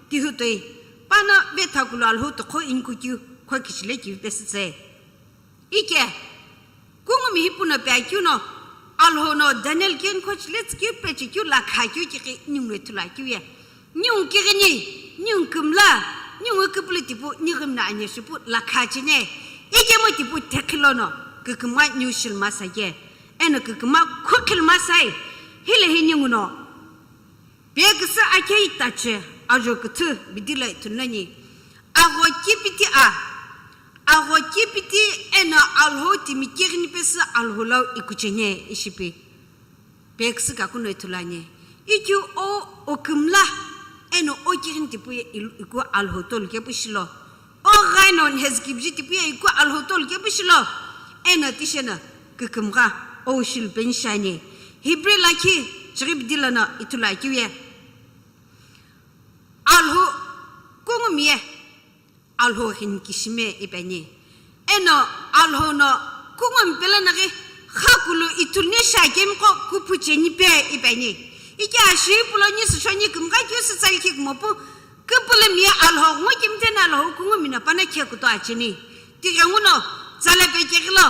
tihu toi, pano vethakulo Alhou tokho inkhu keu, khokichile kivi pesü tsü. Ike, kungumi hipuno pe akeu no, Alhou no Daniel kighini khochile tsükeu pechekeu lakha keu kighi ningu ithulu akeu ye. Ningu kighini, ningu kümla, ningu küpülü tipu, nighimno anye shipu lakha chine. Ikemu tipu thekhi lono, kükümgha niu shilmasa ye. Eno kükümgha khukhil masai, hile hi ninguno. Peküsü akhe itache, ajo küthü bidi lo ithulu nani. Agho kipiti a, agho kipiti eno Alhou timi kighini pesü Alhou lau ikuchene ishipi. Peküsü kakuno ithulu ani. Ikeu o, o kümla, eno o kighini tipuye il-, iku Alhou tolu kepu shilo. O ghaino nhezükibiji tipuye iku Alhou tolu kepu shilo. Eno tisheno kükümgha o shilupeni shani. Hebrew lakhi chighi bidi lono ithulu akeu ye. Alhou kungumi ye. Alhou ghinikishime ipeni. Eno Alhou no kungumi pelo naghi khakulu ithuluni shi akemiqo kuphu cheni pe ipeni. Ike ashi pulo ni süsho ni kümgha keu sü tsa likhi kumopu, küpülümi ye Alhou ngo kimitheno Alhou kungumi no pano khe kuto acheni. Tighenguno, tsala pekeghi lo,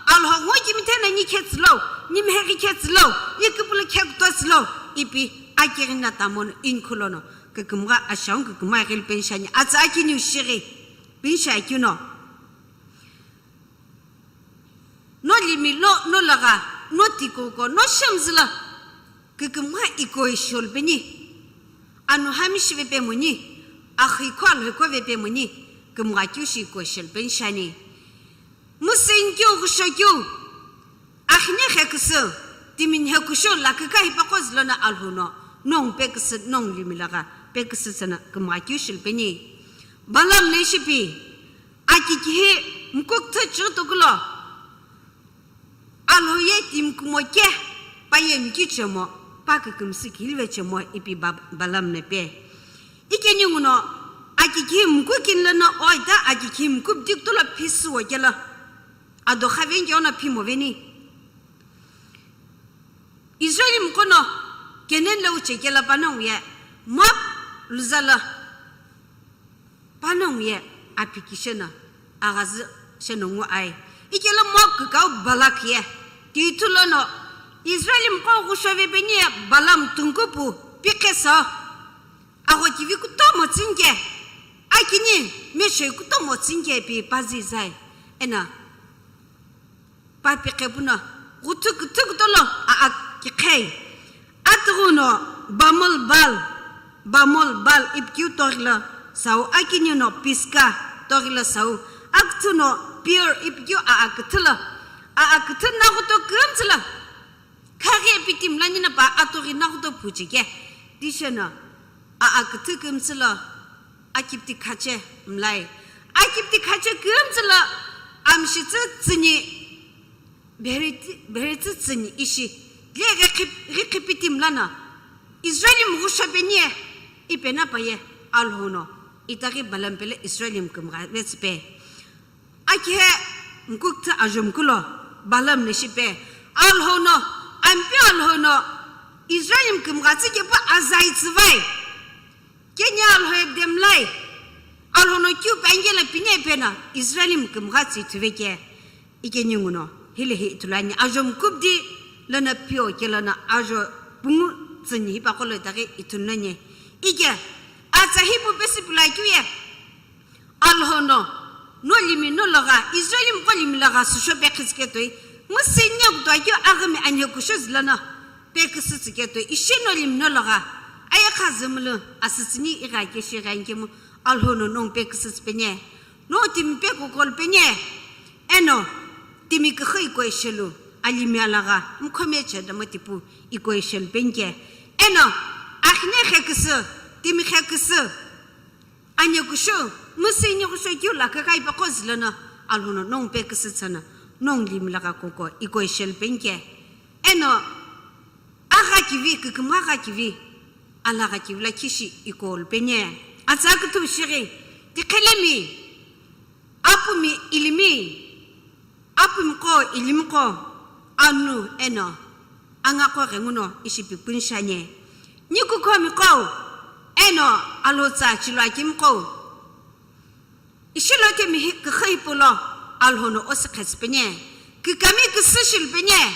Alhou ngo kimitheno ni khe tsülo, ni mheghi khe tsülo, ye küpülü khe kuto tsülo, ipi akighini no tamono inkhu lono. Kükümgha ashaung kükümgha ghili penshani. Atsa akiniu shighi. Pinsha akeu no. No limi lo, no lagha, no tikoko, no shemzü lo. Kükümgha iko ishol peni. Anu hami shive pemuni. Akhi ko alheko ve pemuni. Kümgha keu shi iko ishol penshani. Musin keu ghusho keu. Akhine khe küsü, timin he küsü, laküka hipaqo zülono Alhou no, nongu peküsü, nongu limi lagha, peküsü tsüno kümgha keu shilupeni. Balaam no ishipi, akikihi mkukthü chütokulo, Alhou ye timi kumo ke, pa ye mkichemo, pa kükümsü kilive chemo ipi Ba-, Balaam no pe. Ike ninguno, akikihi mku kinlono, oita akikihi mku bidiktulo phisü wo kelo. Ado khaveni ke ono phimo veni. Israel mqono Canaan lo uchekela panongu ye, Moab luza lo panongu ye, aphi kisheno, aghazü sheno ngu ai. Ikelo Moab kükau Balak ye ti ithulu no Israelimi qo ghusho vepeni ye Balaam tungkupu pikhe so. Agho kivi kutomo tsüni ke, akini mishoi kutomo tsüni ke pi pazi zai. Eno pa pikhe puno ghuthu küthü kutolo a, a kikhei. Atughu no Bamul Bal, Bamul Bal ipikeu toghilo sau, akini no Piska toghilo sau, aküthü no Peor ipikeu a, a küthülo, a, a küthü naghuto kümtsülo. Khaghi ipiti mlani na pa atughi naghuto phuchike. Tisheno a, a küthü kümtsülo, akipti khache mlai. Akipti khache kümtsülo, amshitsü tsüni, bheritsü, bheritsü tsüni ishi. Le ghi khip-, ghi khipiti mlana. Israelimi ghusho peni ye, ipena pa ye, Alhou no itaghi Balaam pelo Israelimi kümgha vetsüpe. Akihe mkukthü ajumkulo Balaam no shipe, Alhou no, Ampeu Alhou no Israelimi kümgha tsü kepu azai tsüvai. Keni Alhou ye demlai. Alhou no keu pangela pine pena Israelimi kümgha tsü ithuveke. Ikeni nguno, hilehi ithulu ani ajumkupdi lono pio ke lono ajo pungu tsüni hipaqolo itaghi ithulu nani. Ike, atsa hipu pesü pula keu ye. Alhou no, no limi no logha, Israelimi qo limi logha süsho pekhisü ketoi, mu senior kutoi keu aghimi anye kusho zülono peküsü tsü ketoi, ishi no limi no logha, aye kha zümulu asütsüni igha keshi igha nkemu, Alhou no nongu peküsü tsü peni, no timi pekukolu peni, eno timi küxü iko ishelu, alimi alagha, mkhome chedamo tipu iko ishelu penike, eno akhine kheküsü, timi kheküsü, Anye kusho, mu senior kusho keu la kakai paqo zülono, Alhou no nongu peküsü tsüno, nongu limi logha koko, iko ishelu penike. Eno, agha kivi, kükümgha agha kivi, alagha kivi lakhi shi ikolu peni. Atsa küthü shighi, tikhelemi, apumi ilimi, Apumi qo, ilimi qo, anu eno anga qo ghenguno ishi pikuni shiani. Nikukhomi qo, eno alhotsa chilua kimi qo. Ishi Lothemi hi-, küxü ipulo, Alhou no osi khetsü peni. Kükami küsü shilu peni.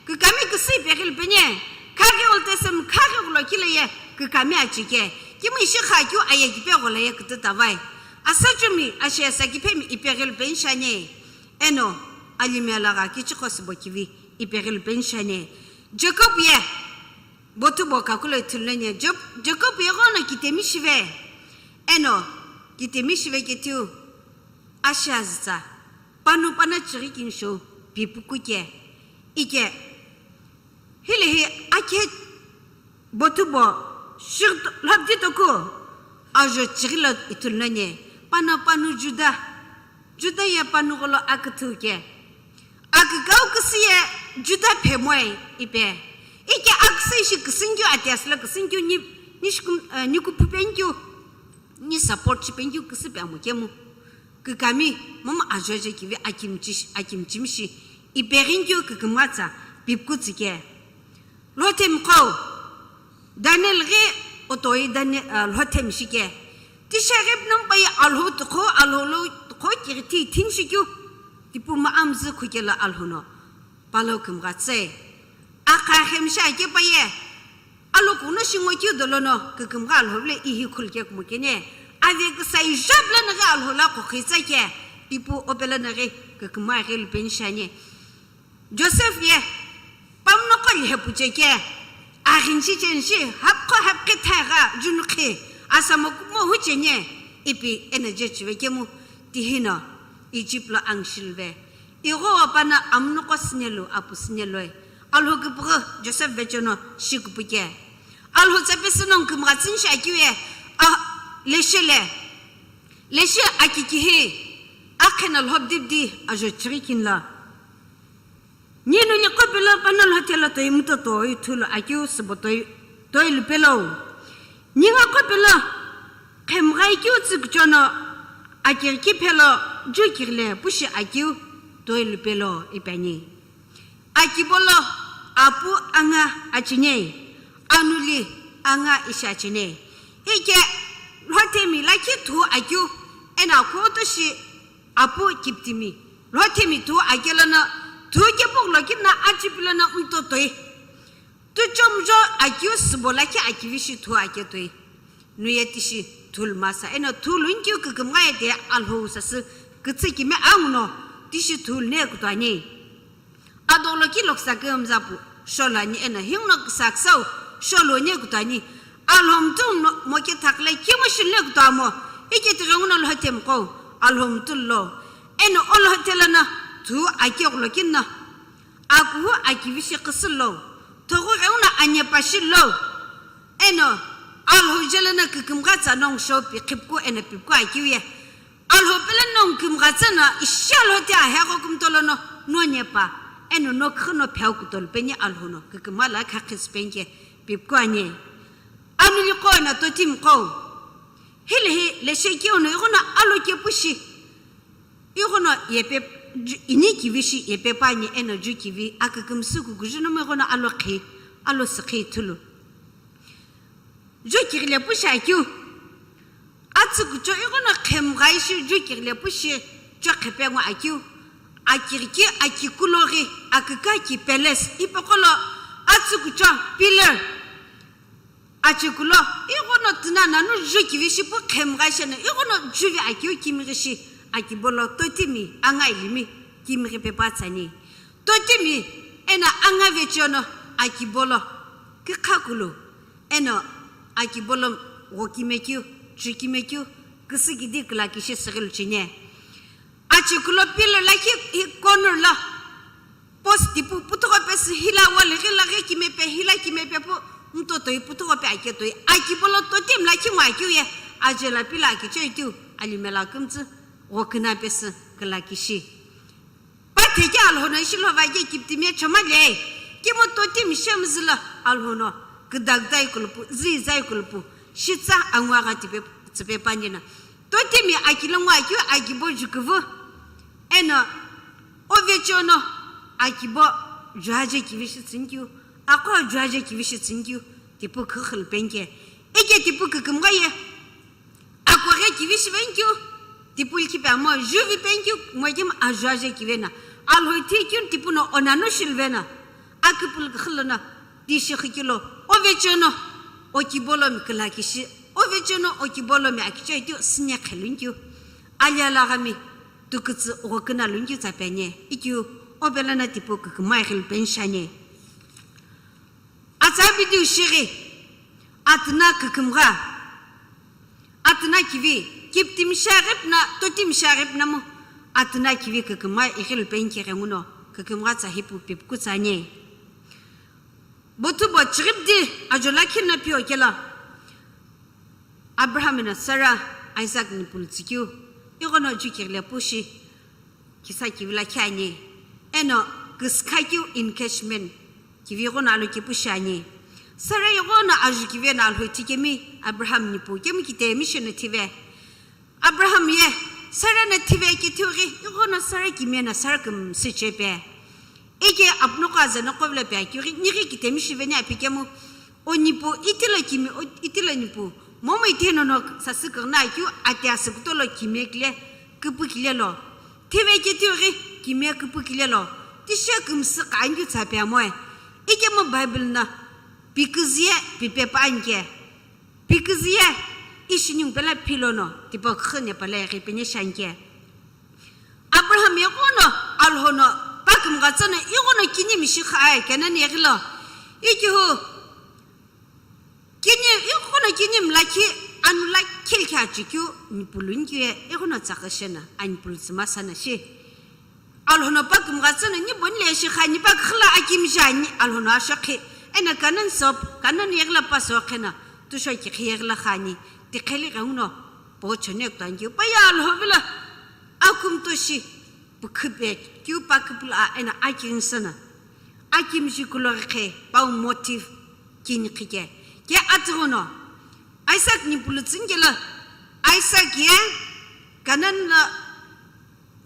Kükami küsü ipeghilu peni. Khaghi Old Testament, khaghi ghulo kile ye, kükami achike. Kimu ishi kha keu aye kipe ghola ye kütü tavai. Asachumi, ashe asa kiphemi ipeghilu peni shiani. Eno, alimi alagha kichikho sübo kivi ipeghilu peni shiani. Jacob ye, bothu bo kakulo ithulu nani. Job-, Jacob ye ghono kitemi shive. Eno, kitemi shive kethiu, ashi azütsa. Panu pana chighi kinisho, pipuku ke. Ike, Hilehi akhe bothu bo, shigh-, lhobdi toku, ajo chighi lo ithulu nani, pano panu Juda, Juda ye panu gholo aküthü ke. Akükau küsü ye Juda phemoe ipe. Ike aküsü ishi küsünkeu atiasü lo küsünkeu ni, ni shikum-, eh, ni kuphu penkeu, ni support shi penkeu küsü pe amo kemu. Kükami, momu ajojo kivi akimchi-, akimchimishi, ipeghinkeu kükümghatsa, pipkutsü ke. Lothemi qo, Daniel ghi otoi Dani-, ah, Lothemi shike. Tisha ghi pnumpa ye Alhou tükho, Alhou lo tükho kighithi thinshi keu, tipu mu amzü khukelo Alhou no. Palo kümghatsü. Akha khemsha kepa ye. Alokuno shingo keu dolono kükümgha Alhou vile ihi khulke kumukene. Ave küsai jab lana ghi Alhou la kukhitsa ke. Ipu opelana ghi kükümgha ghi lupeni shiani. Joseph ye. Pamno qo lihe puche ke. Aghinshi chenshi. Hapkho hapkhe thai gha. Junukhi. Asamo kumo huchene. Ipi eno je chive kemu. Tihino. Egypt lo angshilve. Ighowa pano amunuqo sünelu, apu süneloi. Alhou küpüghü Joseph vecheno shikupuke. Alhou tsapesü nongu kümghatsüni shi akeu ye, a, leshe le. Leshe akikihi, akheno lhobdibdi ajo chighi kinlo. Ningu niqo pelo pano lhothelo toi muto toi ithulu akeu sübo toi, toi lupelo. Ningu qo pelo, khemghai keu tsüküchono, akighi kiphelo, ju kighile pushi akeu, toi lupelo ipeni. Akibolo, apu anga achine, anuli anga ishi achine. Ike, Lothemi lakhi thu akeu, eno akhoto shi apu kiptimi. Lhothemi thu ake lono, thu kepughulo kina achipi lono mtotoi. Tuchomujo akeu sübo lakhi akivi shi thu ake toi. Nuye tishi thulu masa, eno thulu nkeu kükümgha ye de Alhou sasü kütsü kimi anguno tishi thulu ne kutuani. Adolo ki loksa kümza pu sholo ani eno hinguno ksa ksau sholo ne kutuani. Alhou mtu mo-, moke thakle kimu shil ne kutuamo. Ike tighenguno Lhothemi qo Alhou mtu lo. Eno Olhothelono thu ake ghulo kina. Akuhu akivi shi küsü lo, thoghu ghenguno anyepa shi lo, eno Alhou jelo no kükümgha tsa nongu shopi khipku eno pipku akeu ye. Alhou pelo nongu kümgha tsa no ishi Alhou te ahe gho kümtolo no, no nyepa, eno no khü no pheu kutolo peni Alhou no kükümgha la khakhis penke pipku anye. Anuli qo eno totimi qo. Hili hi leshe keu no ighono alo kepu shi. Ighono yepe, ju-, ini kivi shi yepe pani eno ju kivi akükümsü kukuju nomu ighono alo khi, alo sükhi thulu. Ju kighile pu shi akeu. Atsükucho ighono khemghai shi ju kighile pu shi cho khepe ngo akeu. Akiriki akikulo ghi akükaki palace ipoqolo atsükucho pillar. Achikulo, ighono tuna nanu ju kivi shi pu khemgha shena, ighono juvi akeu kimighi shi, akibolo totimi, anga ilimi, kimighi pepa tsani. Totimi, eno anga vecheono, akibolo, kikha kulu, eno akibolo gho kimekeu, ju kimekeu, küsü kidi kila kishi sighilu chine. Achikulo pillar lakhi hi corner lo post tipu puthugho pesü hila wall ghi la ghi kimepe hila kimepe pu mtotoi puthugho pe aketoi akibolo totimi lakhi ngo akeu ye ajela pila akichoi tiu alimela kümtsü gho küna pesü kila kishi. Pathe ke Alhou no ishi lhova ke kiptimi ye choma le kimo totimi shemzü lo Alhou no küdakdai kulupu züizai kulupu shitsa angwa gha tipe tsüpe panina. Totimi akilongu akeu akibo jukuvu. Eno ovecheono akibo juaje kivi shi tsünkeu. Aqo juaje kivi shi tsünkeu. Tipu khükhül penke. Ike tipu kükümgha ye. Akoghe kivi shi venkeu. Tipu likhi pe amo juvi penkeu. Moikemu ajuaje kivena. Alhou thi keu tipu no onanu shilvena. Aküpülü khülono tishi khikilo, ovecheono okibolomi kila kishi, ovecheono okibolomi akichoi tiu sine khelunkiu, ali alaghami tukütsü ghoküna lunkiu tsapeni, ikiu ovelono tipu kükümgha ighilu penshani. Atsa video shighi, atuna kükümgha. Atuna kivi, kiptimi shiaghi püna, totimi shiaghi püna mu, atuna kivi kükümgha ighilu penki ghenguno, kükümgha tsa hipu pipku tsani. Bothu bo chiripdi ajo lakhi na pio kela. Abraham na Sarah, Isaac ni pulutsikeu, ighono ju kighile pushi. Kisa kivi lakhi ani. Eno küsükha keu engagement kivi ighono alo kipu shiani. Sarah ighono aju kivi eno Alhou thikemi Abraham nipu kemu kitemi shino thive. Abraham ye Sarah no thive kithiu ghi ighono Sarah kimiye no Sarah kümsü chepe. Ike apnoqo azanoqo vilo pe akeu ghi nighi kitemi shiveni api kemu. O nipu, itilo kimi, o itilo nipu. Momu ithenono sasü kürüna akeu ati asü kutolo kimiye kile, küpü kile lo. Thive ketiughi kimiye küpü kile lo. Tishe kümsü qanju tsape amoe. Ikemu Bible na piküzüye pipe pa anke. Piküzüye ishi ningu pela pilono, tipo khü ne pela eghi pene shanke. Abraham ighono Alhou no pakümgha tsüno ighono kinimi shikha ai Kenan yeghilo. Ikihu kini ighono kinimi lakhi anu lakhi likhi achikeu nipulu nikiye ighono tsakashena anipulu tsüma sana shi. Alhou no pakümgha tsüno nipuni le shikha nipa khila akimjani Alhou no ashakhi ena Kenan sop Kenan yeghila pa sokhena tusho kikhi yeghila khani tikheli ghenguno po chone kutangeu pa ya Alhou vilo. Akumtoshi pükhipe keu pa küpülü a eno akinsüna. Akimji kuloghi khe pau motive kini khike. Ke atughuno Isaac nipulu tsünkelo Isaac ye Kenan lo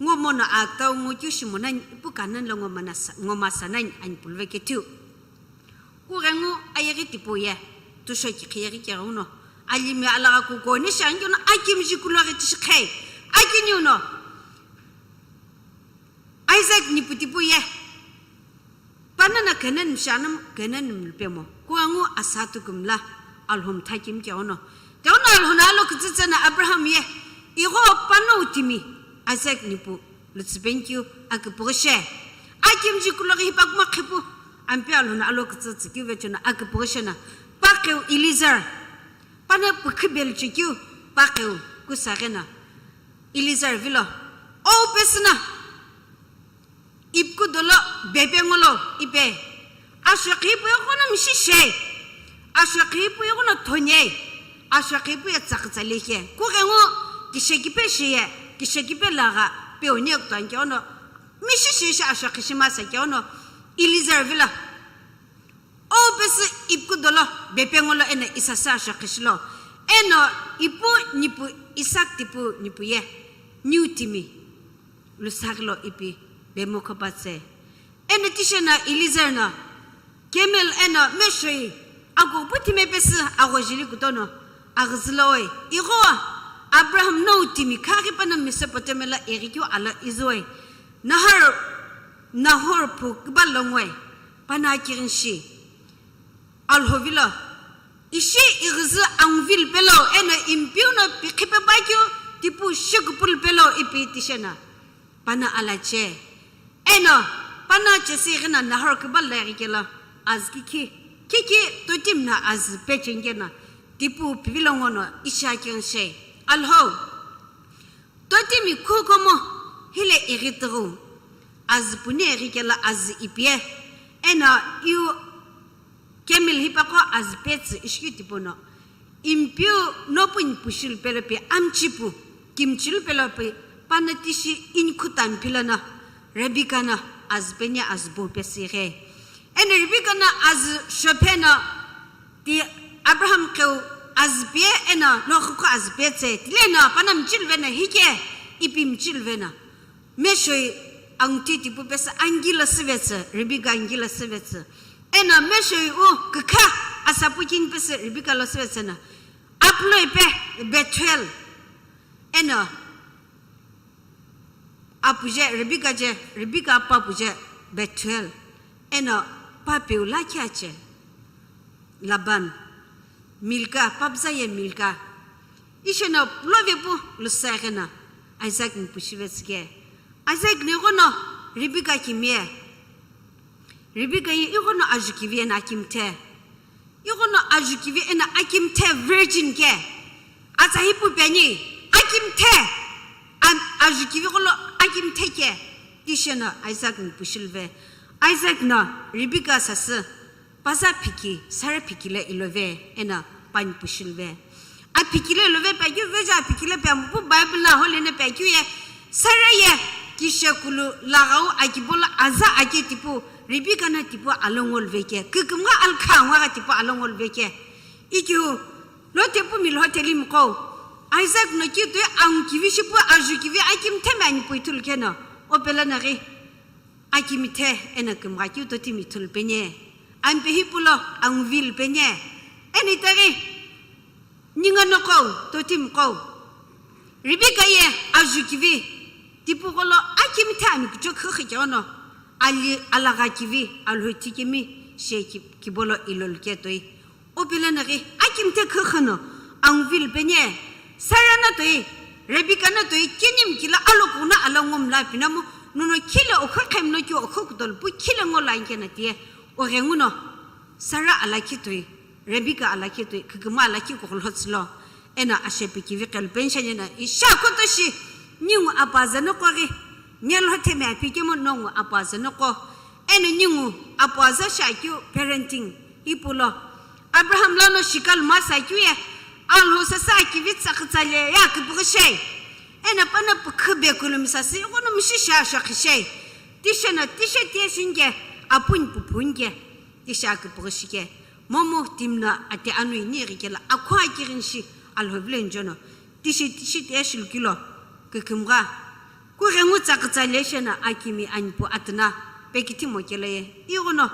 ngomono aktau ngo keu shimo nani ipu Kenan lo ngomana sa-, ngomasa nani anipulu vekethiu. Kughengu ayeghi tipau ye, tusho kikhi yeghi keghenguno, alimi alagha kukoni shi angiuno akimji kuloghi tishi khei, akiniuno. Isaac nipu tipu ye. Panana Canaan mshanam Canaan mlupemo. Kuangu asatu kumla Alhom thakim ke ono. Te ono Alhona alo kitsitsana Abraham ye. Igo pano utimi Isaac nipu lutsipenkyu akipughishe. Akimji kuloghi hipakuma khipu. Ampe Alhona alo kitsitsikyu vechona akipughishe na. Pakeu Eliezer. Pana pukhi belchikyu pakeu kusaghena. Eliezer vilo. O pesina. Ipku dolo bepe ngolo ipe. Ashokhi ipu yokono mishishe. Ashokhi ipu yokono thonye. Ashokhi ipu ya tsakitsale khe. Kughengu kishekipe shiye. Kishekipe laga pe onye kutanke ono. Mishishe shi ashokhi shimasa ke ono. Eliezer vilo. O pesü ipku dolo bepe ngolo eno isasa ashokhi shilo. Eno ipu nipu Isaac tipu nipu ye. Niu timi. Lusaghilo ipi bemokho patse. Eno tishena Eliezer no camel eno meshoi agu puthi mepesü aghojili kutono aghizilo oi. Igho Abraham no timi khaghi pana Mesopotamia la ighikeu ala izoi. Nahor, Nahor pu kiba longoi. Pana kirinshi. Alhovilo. Ishi ighizi angvil pelo eno impiu no pikhipe bakyu tipu shikupul pelo ipi tishena. Pana alache. Eno, pana chesi ighina Nahor kiba laighi kelo. Azki ki. Kiki totim na az pechengena. Tipu pivilo ngono isha kirinshi. Alho. Totimi khukomo hile ighi tighu. Azü puni ighi kela azü ipie. Eno iu camel hipaqo azü petsü ishiki tipono. Impiu nopuni pushil pelopi amchipu. Kimchil pelopi panatishi inkhutan pilana. Rebecca na azü peni azü bu pesighe. Eno Rebecca na azü shophe na ti Abraham qeu azü pie eno nokhuko azü pie tse. Tileno pana mchilve na hike ipi mchilve na. Meshoi angti tipu pesa angila sivetse, Rebecca angila sivetse. Eno meshoi u kikha asapu king pesa Rebecca lo sivetse na. Aplo ipe Bethuel. Eno Apu je Rebecca je, Rebecca papu je Bethuel. Eno papeu lakhi ache Laban. Milka, papza ye Milka. Isheno lovepu lusaghena Isaac ni pushivetsike. Isaac ni ighono Rebecca kimie. Rebecca ye ighono ajukivi eno akimthe. Ighono ajukivi eno akimthe virgin ke. Atsa hipu peni akimthe. An ajukivi gholo akimthe ke. Tisheno Isaac ni pushilve. Isaac no Rebecca sasü paza phiki, Sarah phiki le ilove eno pani pushilve. Aphikile love pekeu veja aphikile pe amupu Bible la holi na pekeu ye Sarah ye kishekulu laghau akibolo aza ake tipu Rebecca na tipu alongo love ke kikimgha alkha ngwa tipu alongo love ke ikiu lo tepu mi lo telim qo Isaac no ki tu ang kivi shipu aju kivi akim theme ani pui thul keno opela na ghi Akimithe eno kümgha keu totimi thulu penye. Ampe hipau lo anguvili penye. Eno itaghi ninga noqo totimi qo. Rebecca ye aju kivi. Tipu gholo akimithe ami kuchokhu khikhe ono. Ali alagha kivi alhoti kimi she ki-, kibolo ilolu ketoi. Opela na ghi akimthe khikhe no anguvili penye. Sarah na toi, Rebecca na toi, kinim kila alo kuna ala ngom la pinamu, nono kile okho khem no ki okho kudol pu kile ngo la inke na tie. O ghenguno Sarah alakhi toi, Rebecca alakhi toi, kikima alakhi ko kholo tsilo. Eno ashepe kivi qel pension na isha koto shi ningu apaza no qo ghi. Ngelo theme aphi kemo nongu apaza no qo. Eno ningu apaza sha keu parenting ipulo. Abraham lano shikal masa keu ye. Alho sasa kivi tsakitsale ya kipughi shei. Eno pana pukhu be kulumi sasi kono mishi sha sha khishei. Tishena tishe tie shinge apun pupunge. Tisha kipughi shike. Momu timna ate anu ini rikela akwa kirin shi alho vile njono. Tishi tishi te shilukilo kikimgha. Kughengu tsakitsa leshena akimi anipu atna pekiti mokelaye. Ighono.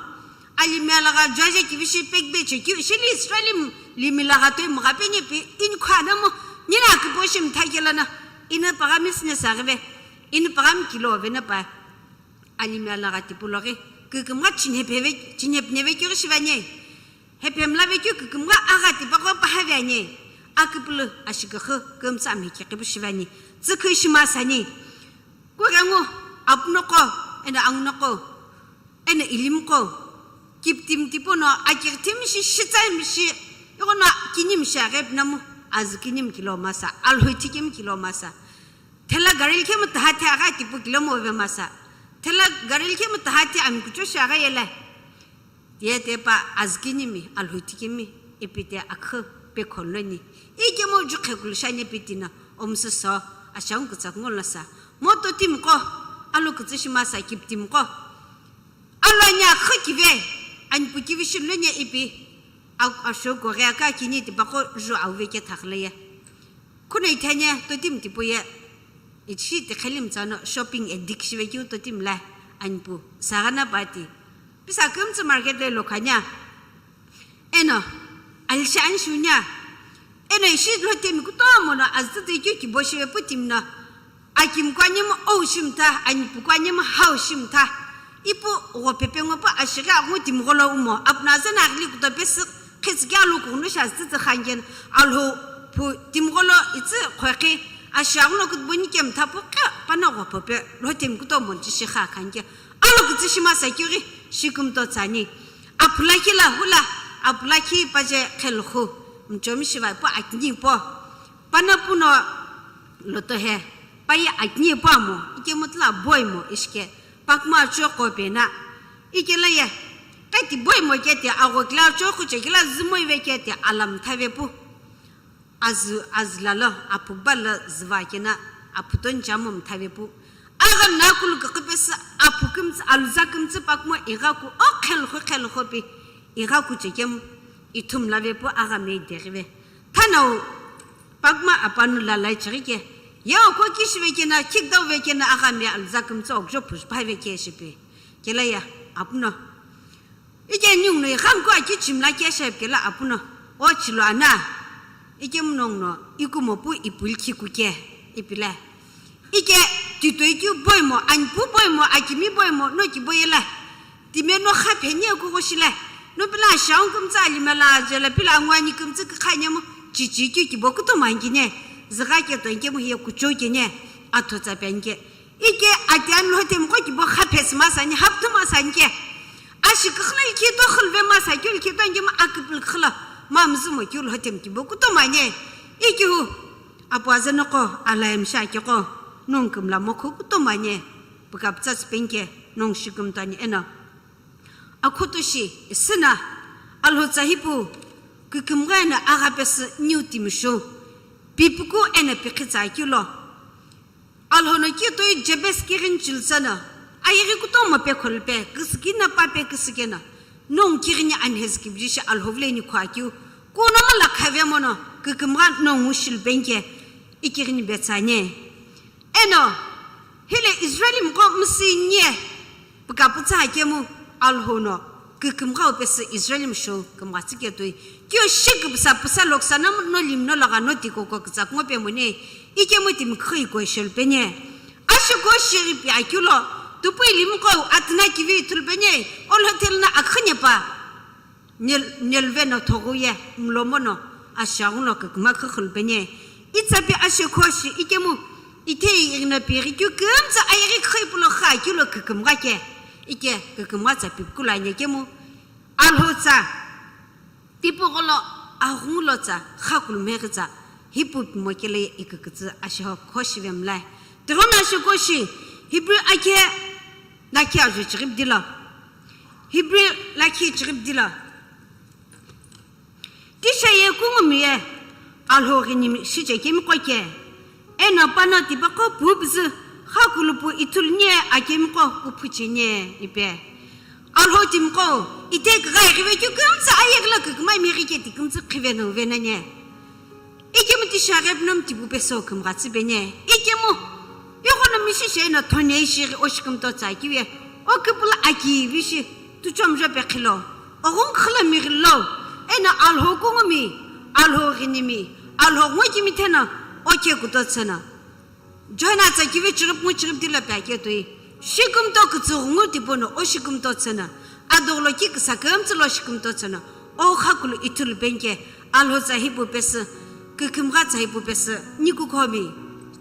Alimi alagha jaje kivishi pekbe chekiu shili Israelim limi lagha toi mgha penye pe inkhu anamo nina kiposhi mthakelana. Ina pagami sine saghive. Ina pagami kilo vena pa. Alimi alagha tipau lo ghi kükümgha chinhephe ve-, chinhepneve keu ghi shive ani. Hephemlave keu kükümgha agha tipaqo pahavi ani. Aküpülü ashiküxü kümtsü amhikhe qipu shive ani. Tsükhi shima sani. Kughengu apunoqo, eno angunoqo, eno ilimiqo, kiptimi tipau no akighitim shi, shitsami shi, ighono kinimi shi aghi pinamu, azü kinimi kilo masa, alhou thikimi kilo masa. Thela gari likhemu taha thi agha tipu kilomo ve masa. Thela gari likhemu taha thi ami kucho shi agha yele. Ye te pa azü kinimi, alhou thikimi, ipi te akhü pe khonloni. Ikemu ju khekulu shani ipi tina, omsu so, ashangu kutsak ngolo sa. Mo totimiqo, alu kutsu shima sa kiptimiqo. Alu ani akhü kive, ani pu kivi shiloni ipi. A-, asho kore aka kini tipaqo ju auve ke thakhle ye. Khuno ithania totimi tipau ye. Ishi tikhelim tsano shopping addict shive keu totimi la ani pu. Saghana pati. Pisa kümtsü market le lokhania. Eno, alisha ani shunia. Eno ishi lhotemi kutomo no azütü keu kibo shive pu timi no. Akimiqo anemu ou shimtha, anipuqo anemu hau shimtha. Ipu ghophepe ngo pu ashighi aghu timiqo lo umo. Apuno azü no aghili kuto pesü khitsü keu alu kughunu shi azütü khanike no. Alhou pu timiqo lo itsü khoikhi ashi aghuno kutuboni kemtha pu khe pano ghophepe lhotemi kutomo no chishi kha khanike. Alu kutsu shima sa keu ghi shikümto tsani. Apu lakhi la hula, apu lakhi paje khelkhu. Mchomi shiva pu akini po. Pano pu no loto he. Paye akini po amo. Ikemu tla boimo ishike. Pakma cho ko pena. Ikela ye. Kati boimo kete agho kila cho khuche kila zumoi ve kete alam thave pu. Azü, azü lalo, apu balo züva kena, apu ton chamu mthave pu. Agha nakulu kukupesü, apu kümtsü, aluza kümtsü pakmo ighaku, o khelkhu khelkhu pi, ighaku chekem, ithum lave pu agha me derive. Thanau, pakma apanu lalai chirike, ye oko kishive kena, kikdau ve kena agha me aluza kümtsü okjo push phave ke shipi. Kela ya, apuno. Ike ningu no ighamkeu aki chimla ke shepkela apuno, o chilo ana. Ike munongu no ikumo pu ipu likhi kuke, ipile. Ike titoi keu boimo, anipu boimo, akimi boimo, no kibo yela. Time no kha pheni kugo shile. No pila shang kümtsü alimela jela pila angwani kümtsü kikha nyemu, chichi keu kibo kutomo angine. Zigha ke to nkemu hiye kucho kene, atho tsa pe anike. Ike ati ani lhotemiqo kibo kha phesi masani, hapthu masani ke. Ashi kükhle likhi to khulve masa keu likhi to angema akipil khula. Mamzumo keu lhotemi kibo kutomo ane. Ike hu. Apu azenoqo, alayem shakeko. Nong kümla mokhu kutomo ane. Pukaptsatsi penke, nong shikümtani eno. Akhoto shi, isina. Alhotsa hipu. Kükümgha eno agha pesü niu timishu. Pipuku eno pikhitsa keu lo. Alhou no kitoi Jabes kighini chilüsü no, ayeghi kutomo pe kholupe, küsükina pape küsükeno, nongu kighini anhezi kibiji shi Alhou vile ni khuakeu, kuno mala khave mono, kükümgha nongu shilupenike, ikighini betsane. Eno, hile Israelimiqo müsünie, Pükapütsa hakemu Alhou no kükümgha pesü Israelimi shou kümgha tsüketoi. Keu shi küpüsa püsa loksa no limi no logha no tiko ko kütsa kungo pemone. Ikemu timi khü iko shelu pene. Ashi ko shiri pi akilo. Tupui limi ko atuna kivi ithulu pene. Olo hotel na akhünye pa. Nel-, nelve no thoghu ye, mlomo no, ashagu no küküma khükhülpeni. Itsapi ashe khoshi, ikemu, ithei ighi no pighi keu kümtsü ayeghi khüipulo kha keu lo kükümgha ke. Ike kükümgha tsa pipikulu ani kemu. Alhou tsa, tipugholo, aghungu lo tsa, kha kulumheghi tsa, hipu pimo kele ikükütsü asheho khoshi vemlai. Tighono ashe khoshi, Hebrew akhe, lakhi ajo chighi pidilo. Hebrew lakhi chighi pidilo. Tisha ye kungumi ye Alhou ghinimi shiche kemiqo ke. Eno pano tipaqo pu püzü, kha kulupu ithulu nie akemiqo kuphu chenie ipe. Alhou timiqo, ite kigha ighive keu kümtsü ayeghi lo kükümgha imeghi ke ti kümtsü khive no venanie. Ikemu tisha ghi pinomu tipu peso kümgha tsüpeni. Ikemu, ighono mishi sheno thone ishi ghi oshi kümtotsa kivi. O küpüla aki vishi, tuchomjo pe khilo. Oghungu khilo mighilo. Eno Alhou kungumi, Alhou ghinimi, Alhou ngo kimi theno, oke kutotseno. John atsa kivi chirip ngu chirip dilo pe ake toi. Shikümto kütsüghü ngu tipau no o shikümto tsüna, adoghulo ki küsa kümtsü lo shikümto tsüna, o khakulu ithulu penike, Alhou tsa hipau pesü, kükümgha tsa hipau pesü, nikukhomi,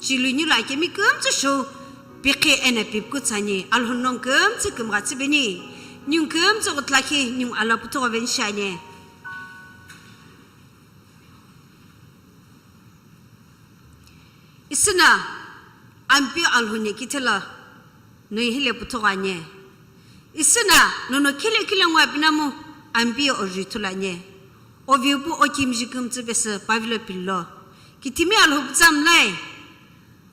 chilui nilo akemi kümtsü shou, pikhi eno pipuku tsüani, Alhou nongu kümtsü kümgha tsüpeni, ningu kümtsü ghutulakhi, ningu alo puthugho veni shiani. Isüna, Ampeu Alhou no kithilo, no hile puthugho ani. Isüna, nono khile khile ngu apinamu, Ampeu oju ithulu ani. O vipu o kimiji kümtsü pesü, pavilo pilo. Kithimi Alhou putsa mlai.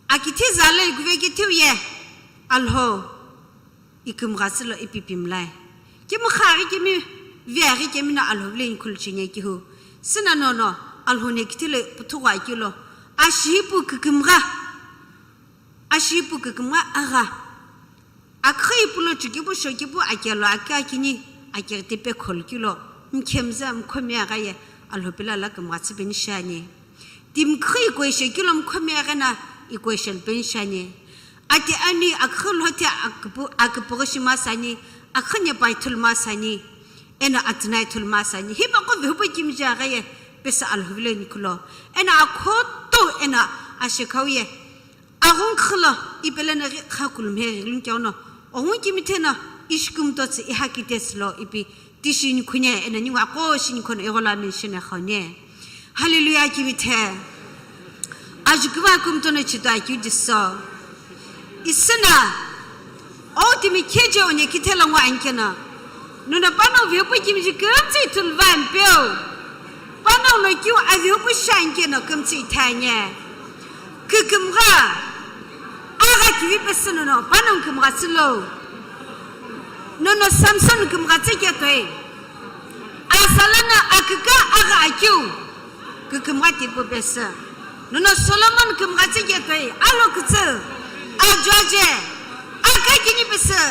Akithi zalo ikuve kithiu ye, Alhou. Ikümgha tsülo ipi pimlai. Kimgha ghi kemi, via ghi kemi no Alhou vilo nikhulu cheni kihu. Süna nono, Alhou no kithilo puthugho akilo. Ashi ipu kükümgha. Ashi ipu kükümgha agha. Akhi ipu lo chukipu shokipu akelo akhe akini, akeghi tipe kholu kilo. Mkhemza mkhomi agha ye, Alhou pila la kümgha tsüpeni shiani. Timi kükhi ikueshe kilo mkhomi aghena ikueshe lupeni shiani. Ati ani akhi lhothe aküpu-, aküpüghü shi masani, akhi nepa ithulu masani, eno atuna ithulu masani. Hipaqo vihupa kimiji agha ye pesü Alhou vilo nikhulo. Eno akhoto eno ashekhau ye. Aghungu khilo, ipele no ghi khakulu mheghi lunke ono. Ongu kimithe no, ishikümto tsü ihakite silo ipi. Tishi nikhune, eno ningu aqo shi nikhono ighola mention khone. Hallelujah, kimithe. Ajukuva kümtono chito akeu diso. Isüna, o timi kheje one kithelo ngo ankeno. Nono panongu vihupu kimiji kümtsü ithulu va Ampeu. Panongu no kiu avihupu shi ankeno kümtsü ithani. Kükümgha. Agha kivi pesü nono, panongu kümgha tsülo. Nono Samson kümgha tsüke toi. Asala no aküka agha akeu. Kükümgha tipu pesü. Nono Solomon kümgha tsüke toi. Alo kütsü. Ajoaje. Aka kini pesü.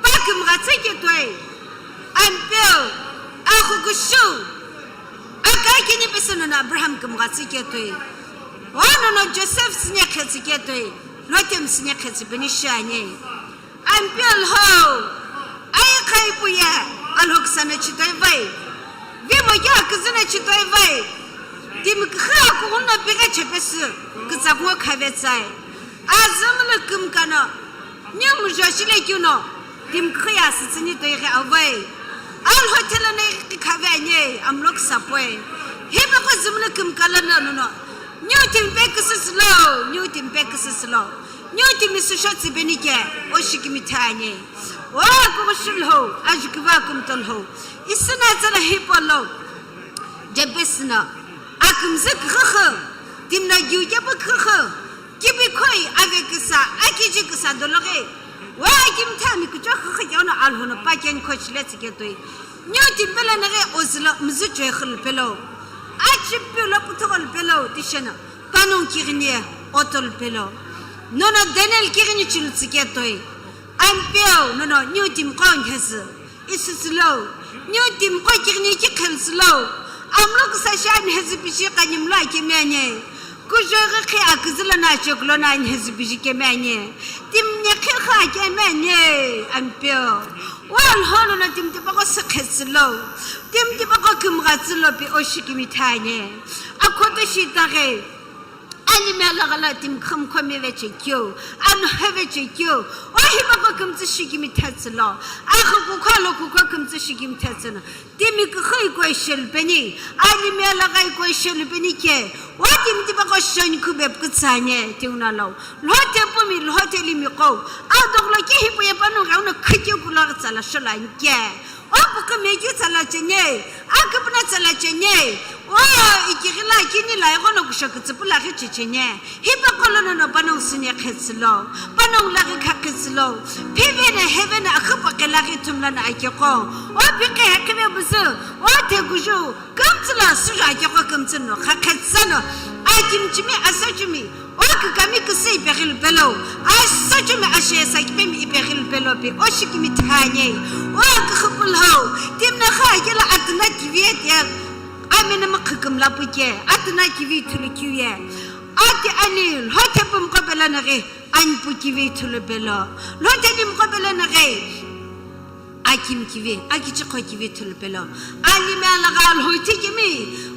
Pa kümgha tsüke toi. Ampeu. Akhuküshu. Aka kini pesü nono Abraham kümgha tsüke toi. O nono Joseph süne khetsüke toi. Lotemi süne khetsü peni shiani. Ampeu Alhou, aye kha ipu ye, Alhou küsa no chitoi vai. Vimo kea küzü no chitoi vai. Timi kükha kughun no pighe chepesü, kütsa kungo khave tsai. Azü mlu kümka no, niu mujo shile keu no, timi kükha ye asütsüni toi ghi avai. Alhou thelo no ighi khave ani, amlo küsa poi. Hipaqo zü mlu kümka lono nono, niu timi pe küsü silo, niu timi pe küsü silo. Niu timi süsho tsüpeni ke, o shikimi thani. O aküghüshu lho, ajukuva kümto lho. Isüna tsala hipau lo. Jebesü no. Akümzü küghüghü. Timi no giu kepu küghüghü. Kibi khoi ave küsa, akiji küsa dologhi. O akimi thami kucho küghü keu no Alhou no pa keni khochile tsüke toi. Niu timi pelo naghi ozülo mzü choi khulu pelo. Achipiu lo puthugho lu pelo, tisheno. Panongu kighini otolu pelo. Nono Daniel kighini chulu tsüke toi. Ampeu, nono niu timi qo nhezü. Isüsülo. Niu timi qo kighini ki khelüsülo. Amlo küsa shi anhezü pishi qanimlo akemi ani. Kujoghi khi aküzü lono achekulu no anhezü pishi kemi ani. Timi ne khi kha akemi ani. Ampeu. O Alhou nono timi tipaqo sü khetsülo. Timi tipaqo kümgha tsülo pi o shikimi thani. Akhoto shi itaghi. Alimi alaghi lo timi khümkhomi vechekeu, anhe vechekeu, o hipaqo kümtsü shikimi thetsülo, aghi kukho alo kukho kümtsü shikimi thetsülo, timi kükha ikueshe lupeni, alimi alaghi ikueshe lupeni ke, o timi tipaqo shoni khube pütsani, tiuna lo, lhote pumi, lhote limi qo, adoghulo ki hipau ye panongu ghenguno khükeu kulo tsala sholo ani ke. O pükümekeu tsala cheni, aküpüna tsala cheni, o ikighila kini la ighono kusho kütsüpu laghi checheni. Hipaqo lono no panongu süne khetsülo, panongu laghi kha khetsülo. Phiveno heveno akhüpaqe laghi thumlano akeqo. O pikhi hekhive buzü, o thekuju, kümtsü lo süju akeqo kümtsü no kha khetsüno. Akimchimi, asachimi, O kükami küsü ipeghi lupelo, asachumi ashe sakipemi ipeghi lupelo pi, o shikimi thani, o aküxü pulhou, timi no kha akelo atuna kivi ye tiye, amena mükhu kümla puke, atuna kivi ithulu kiu ye. Ati ani lhothe pumqo pelo naghi, anipu kivi thulu pelo. Lhothe nimqo pelo naghi, akimi kivi, akichiqho kivi thulu pelo. Alimi alagha lhothe kimi,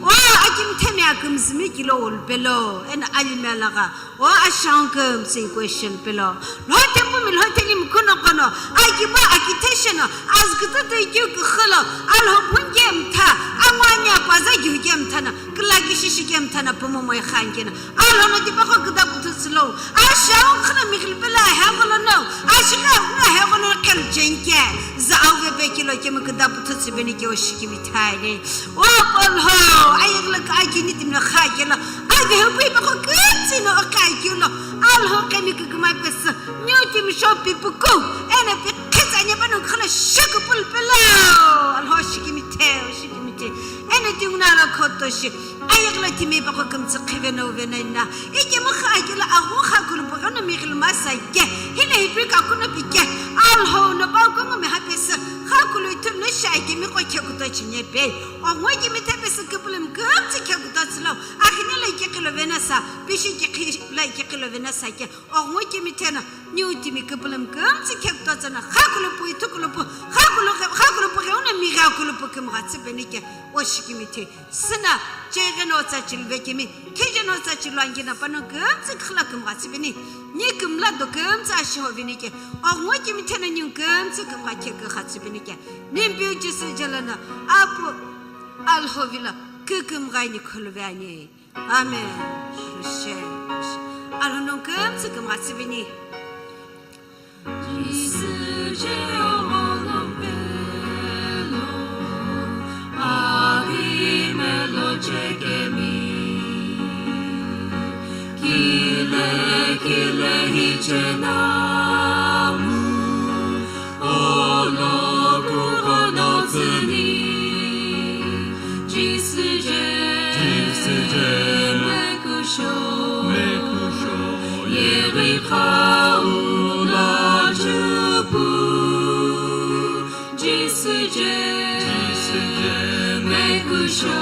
o akimi themi akümzümi kilo ulu pelo. Eno alimi alagha, o ashang kümsü question pelo. Lhothe pumi lhothe nimi kuno kono, akiba akithesheno, azgütütü keu kukholo, alho phunge mtha, angwanya paza giuge mthana, külaki shishi kemthana pumo moi khan kena. Alhono tipaqo küda puthu tsülo. Ashau khana mighil pela hegolono. Ashika huna hegolono kemchenke. Za auve pe kilo kemi küda puthu tsübeni ke oshikimi thaini. O polho, ayigla ka akini timna kha kela. Ave hu pe paqo kütsino o kai kilo. Alho kemi küküma pesa. New team show pipuku. Ene pe khetsanya panu khana shakupul pela. Alho shikimi the, oshikimi the. Ene tinguna la khoto shi. Ayakla timi paqo kümtsü khiveno vena ina. Ikemu kha akila ahu kha kulupu gano mighil masa ke. Hile hipri ka kuno pike. Alho no pau kongo mi hapesa. Kha kulu itu no sha ikemi ko khe kuto chinye pe. O ngo ikemi te pesa kupulum kümtsü khe kuto tsilo. Akhine la ikekilo vena sa. Pishi ikekila ikekilo vena sa ke. O ngo ikemi te na. New timi kupulum kümtsü khe kuto tsana. Kha kulupu itu kulupu. Kha kulu kha kulupu ke una mi ga kulupu kümga tsibeni ke. Oshikimi te. Sina, cheghe no tsa chilve kimi, theje no tsa chilu angi na pano kümtsü khla kümgha tsibini. Ni kümla do kümtsü ashiho vini ke. Ogho kimi thena ni kümtsü kümgha khe kükha tsibini ke. Ni biu Jisu jalana, apu alho vila kükümgha ni khuluve ani. Amen. Rushe. Alho no kümtsü kümgha tsibini. Jisü je ogholo pelo, avi melo chekemi. Kile, kile hiche namu, olo kukono tsüni. Jisü je, Jisü je, mekusho, mekusho, yeghi kha ula chupu. Jisü je, Jisü je, mekusho,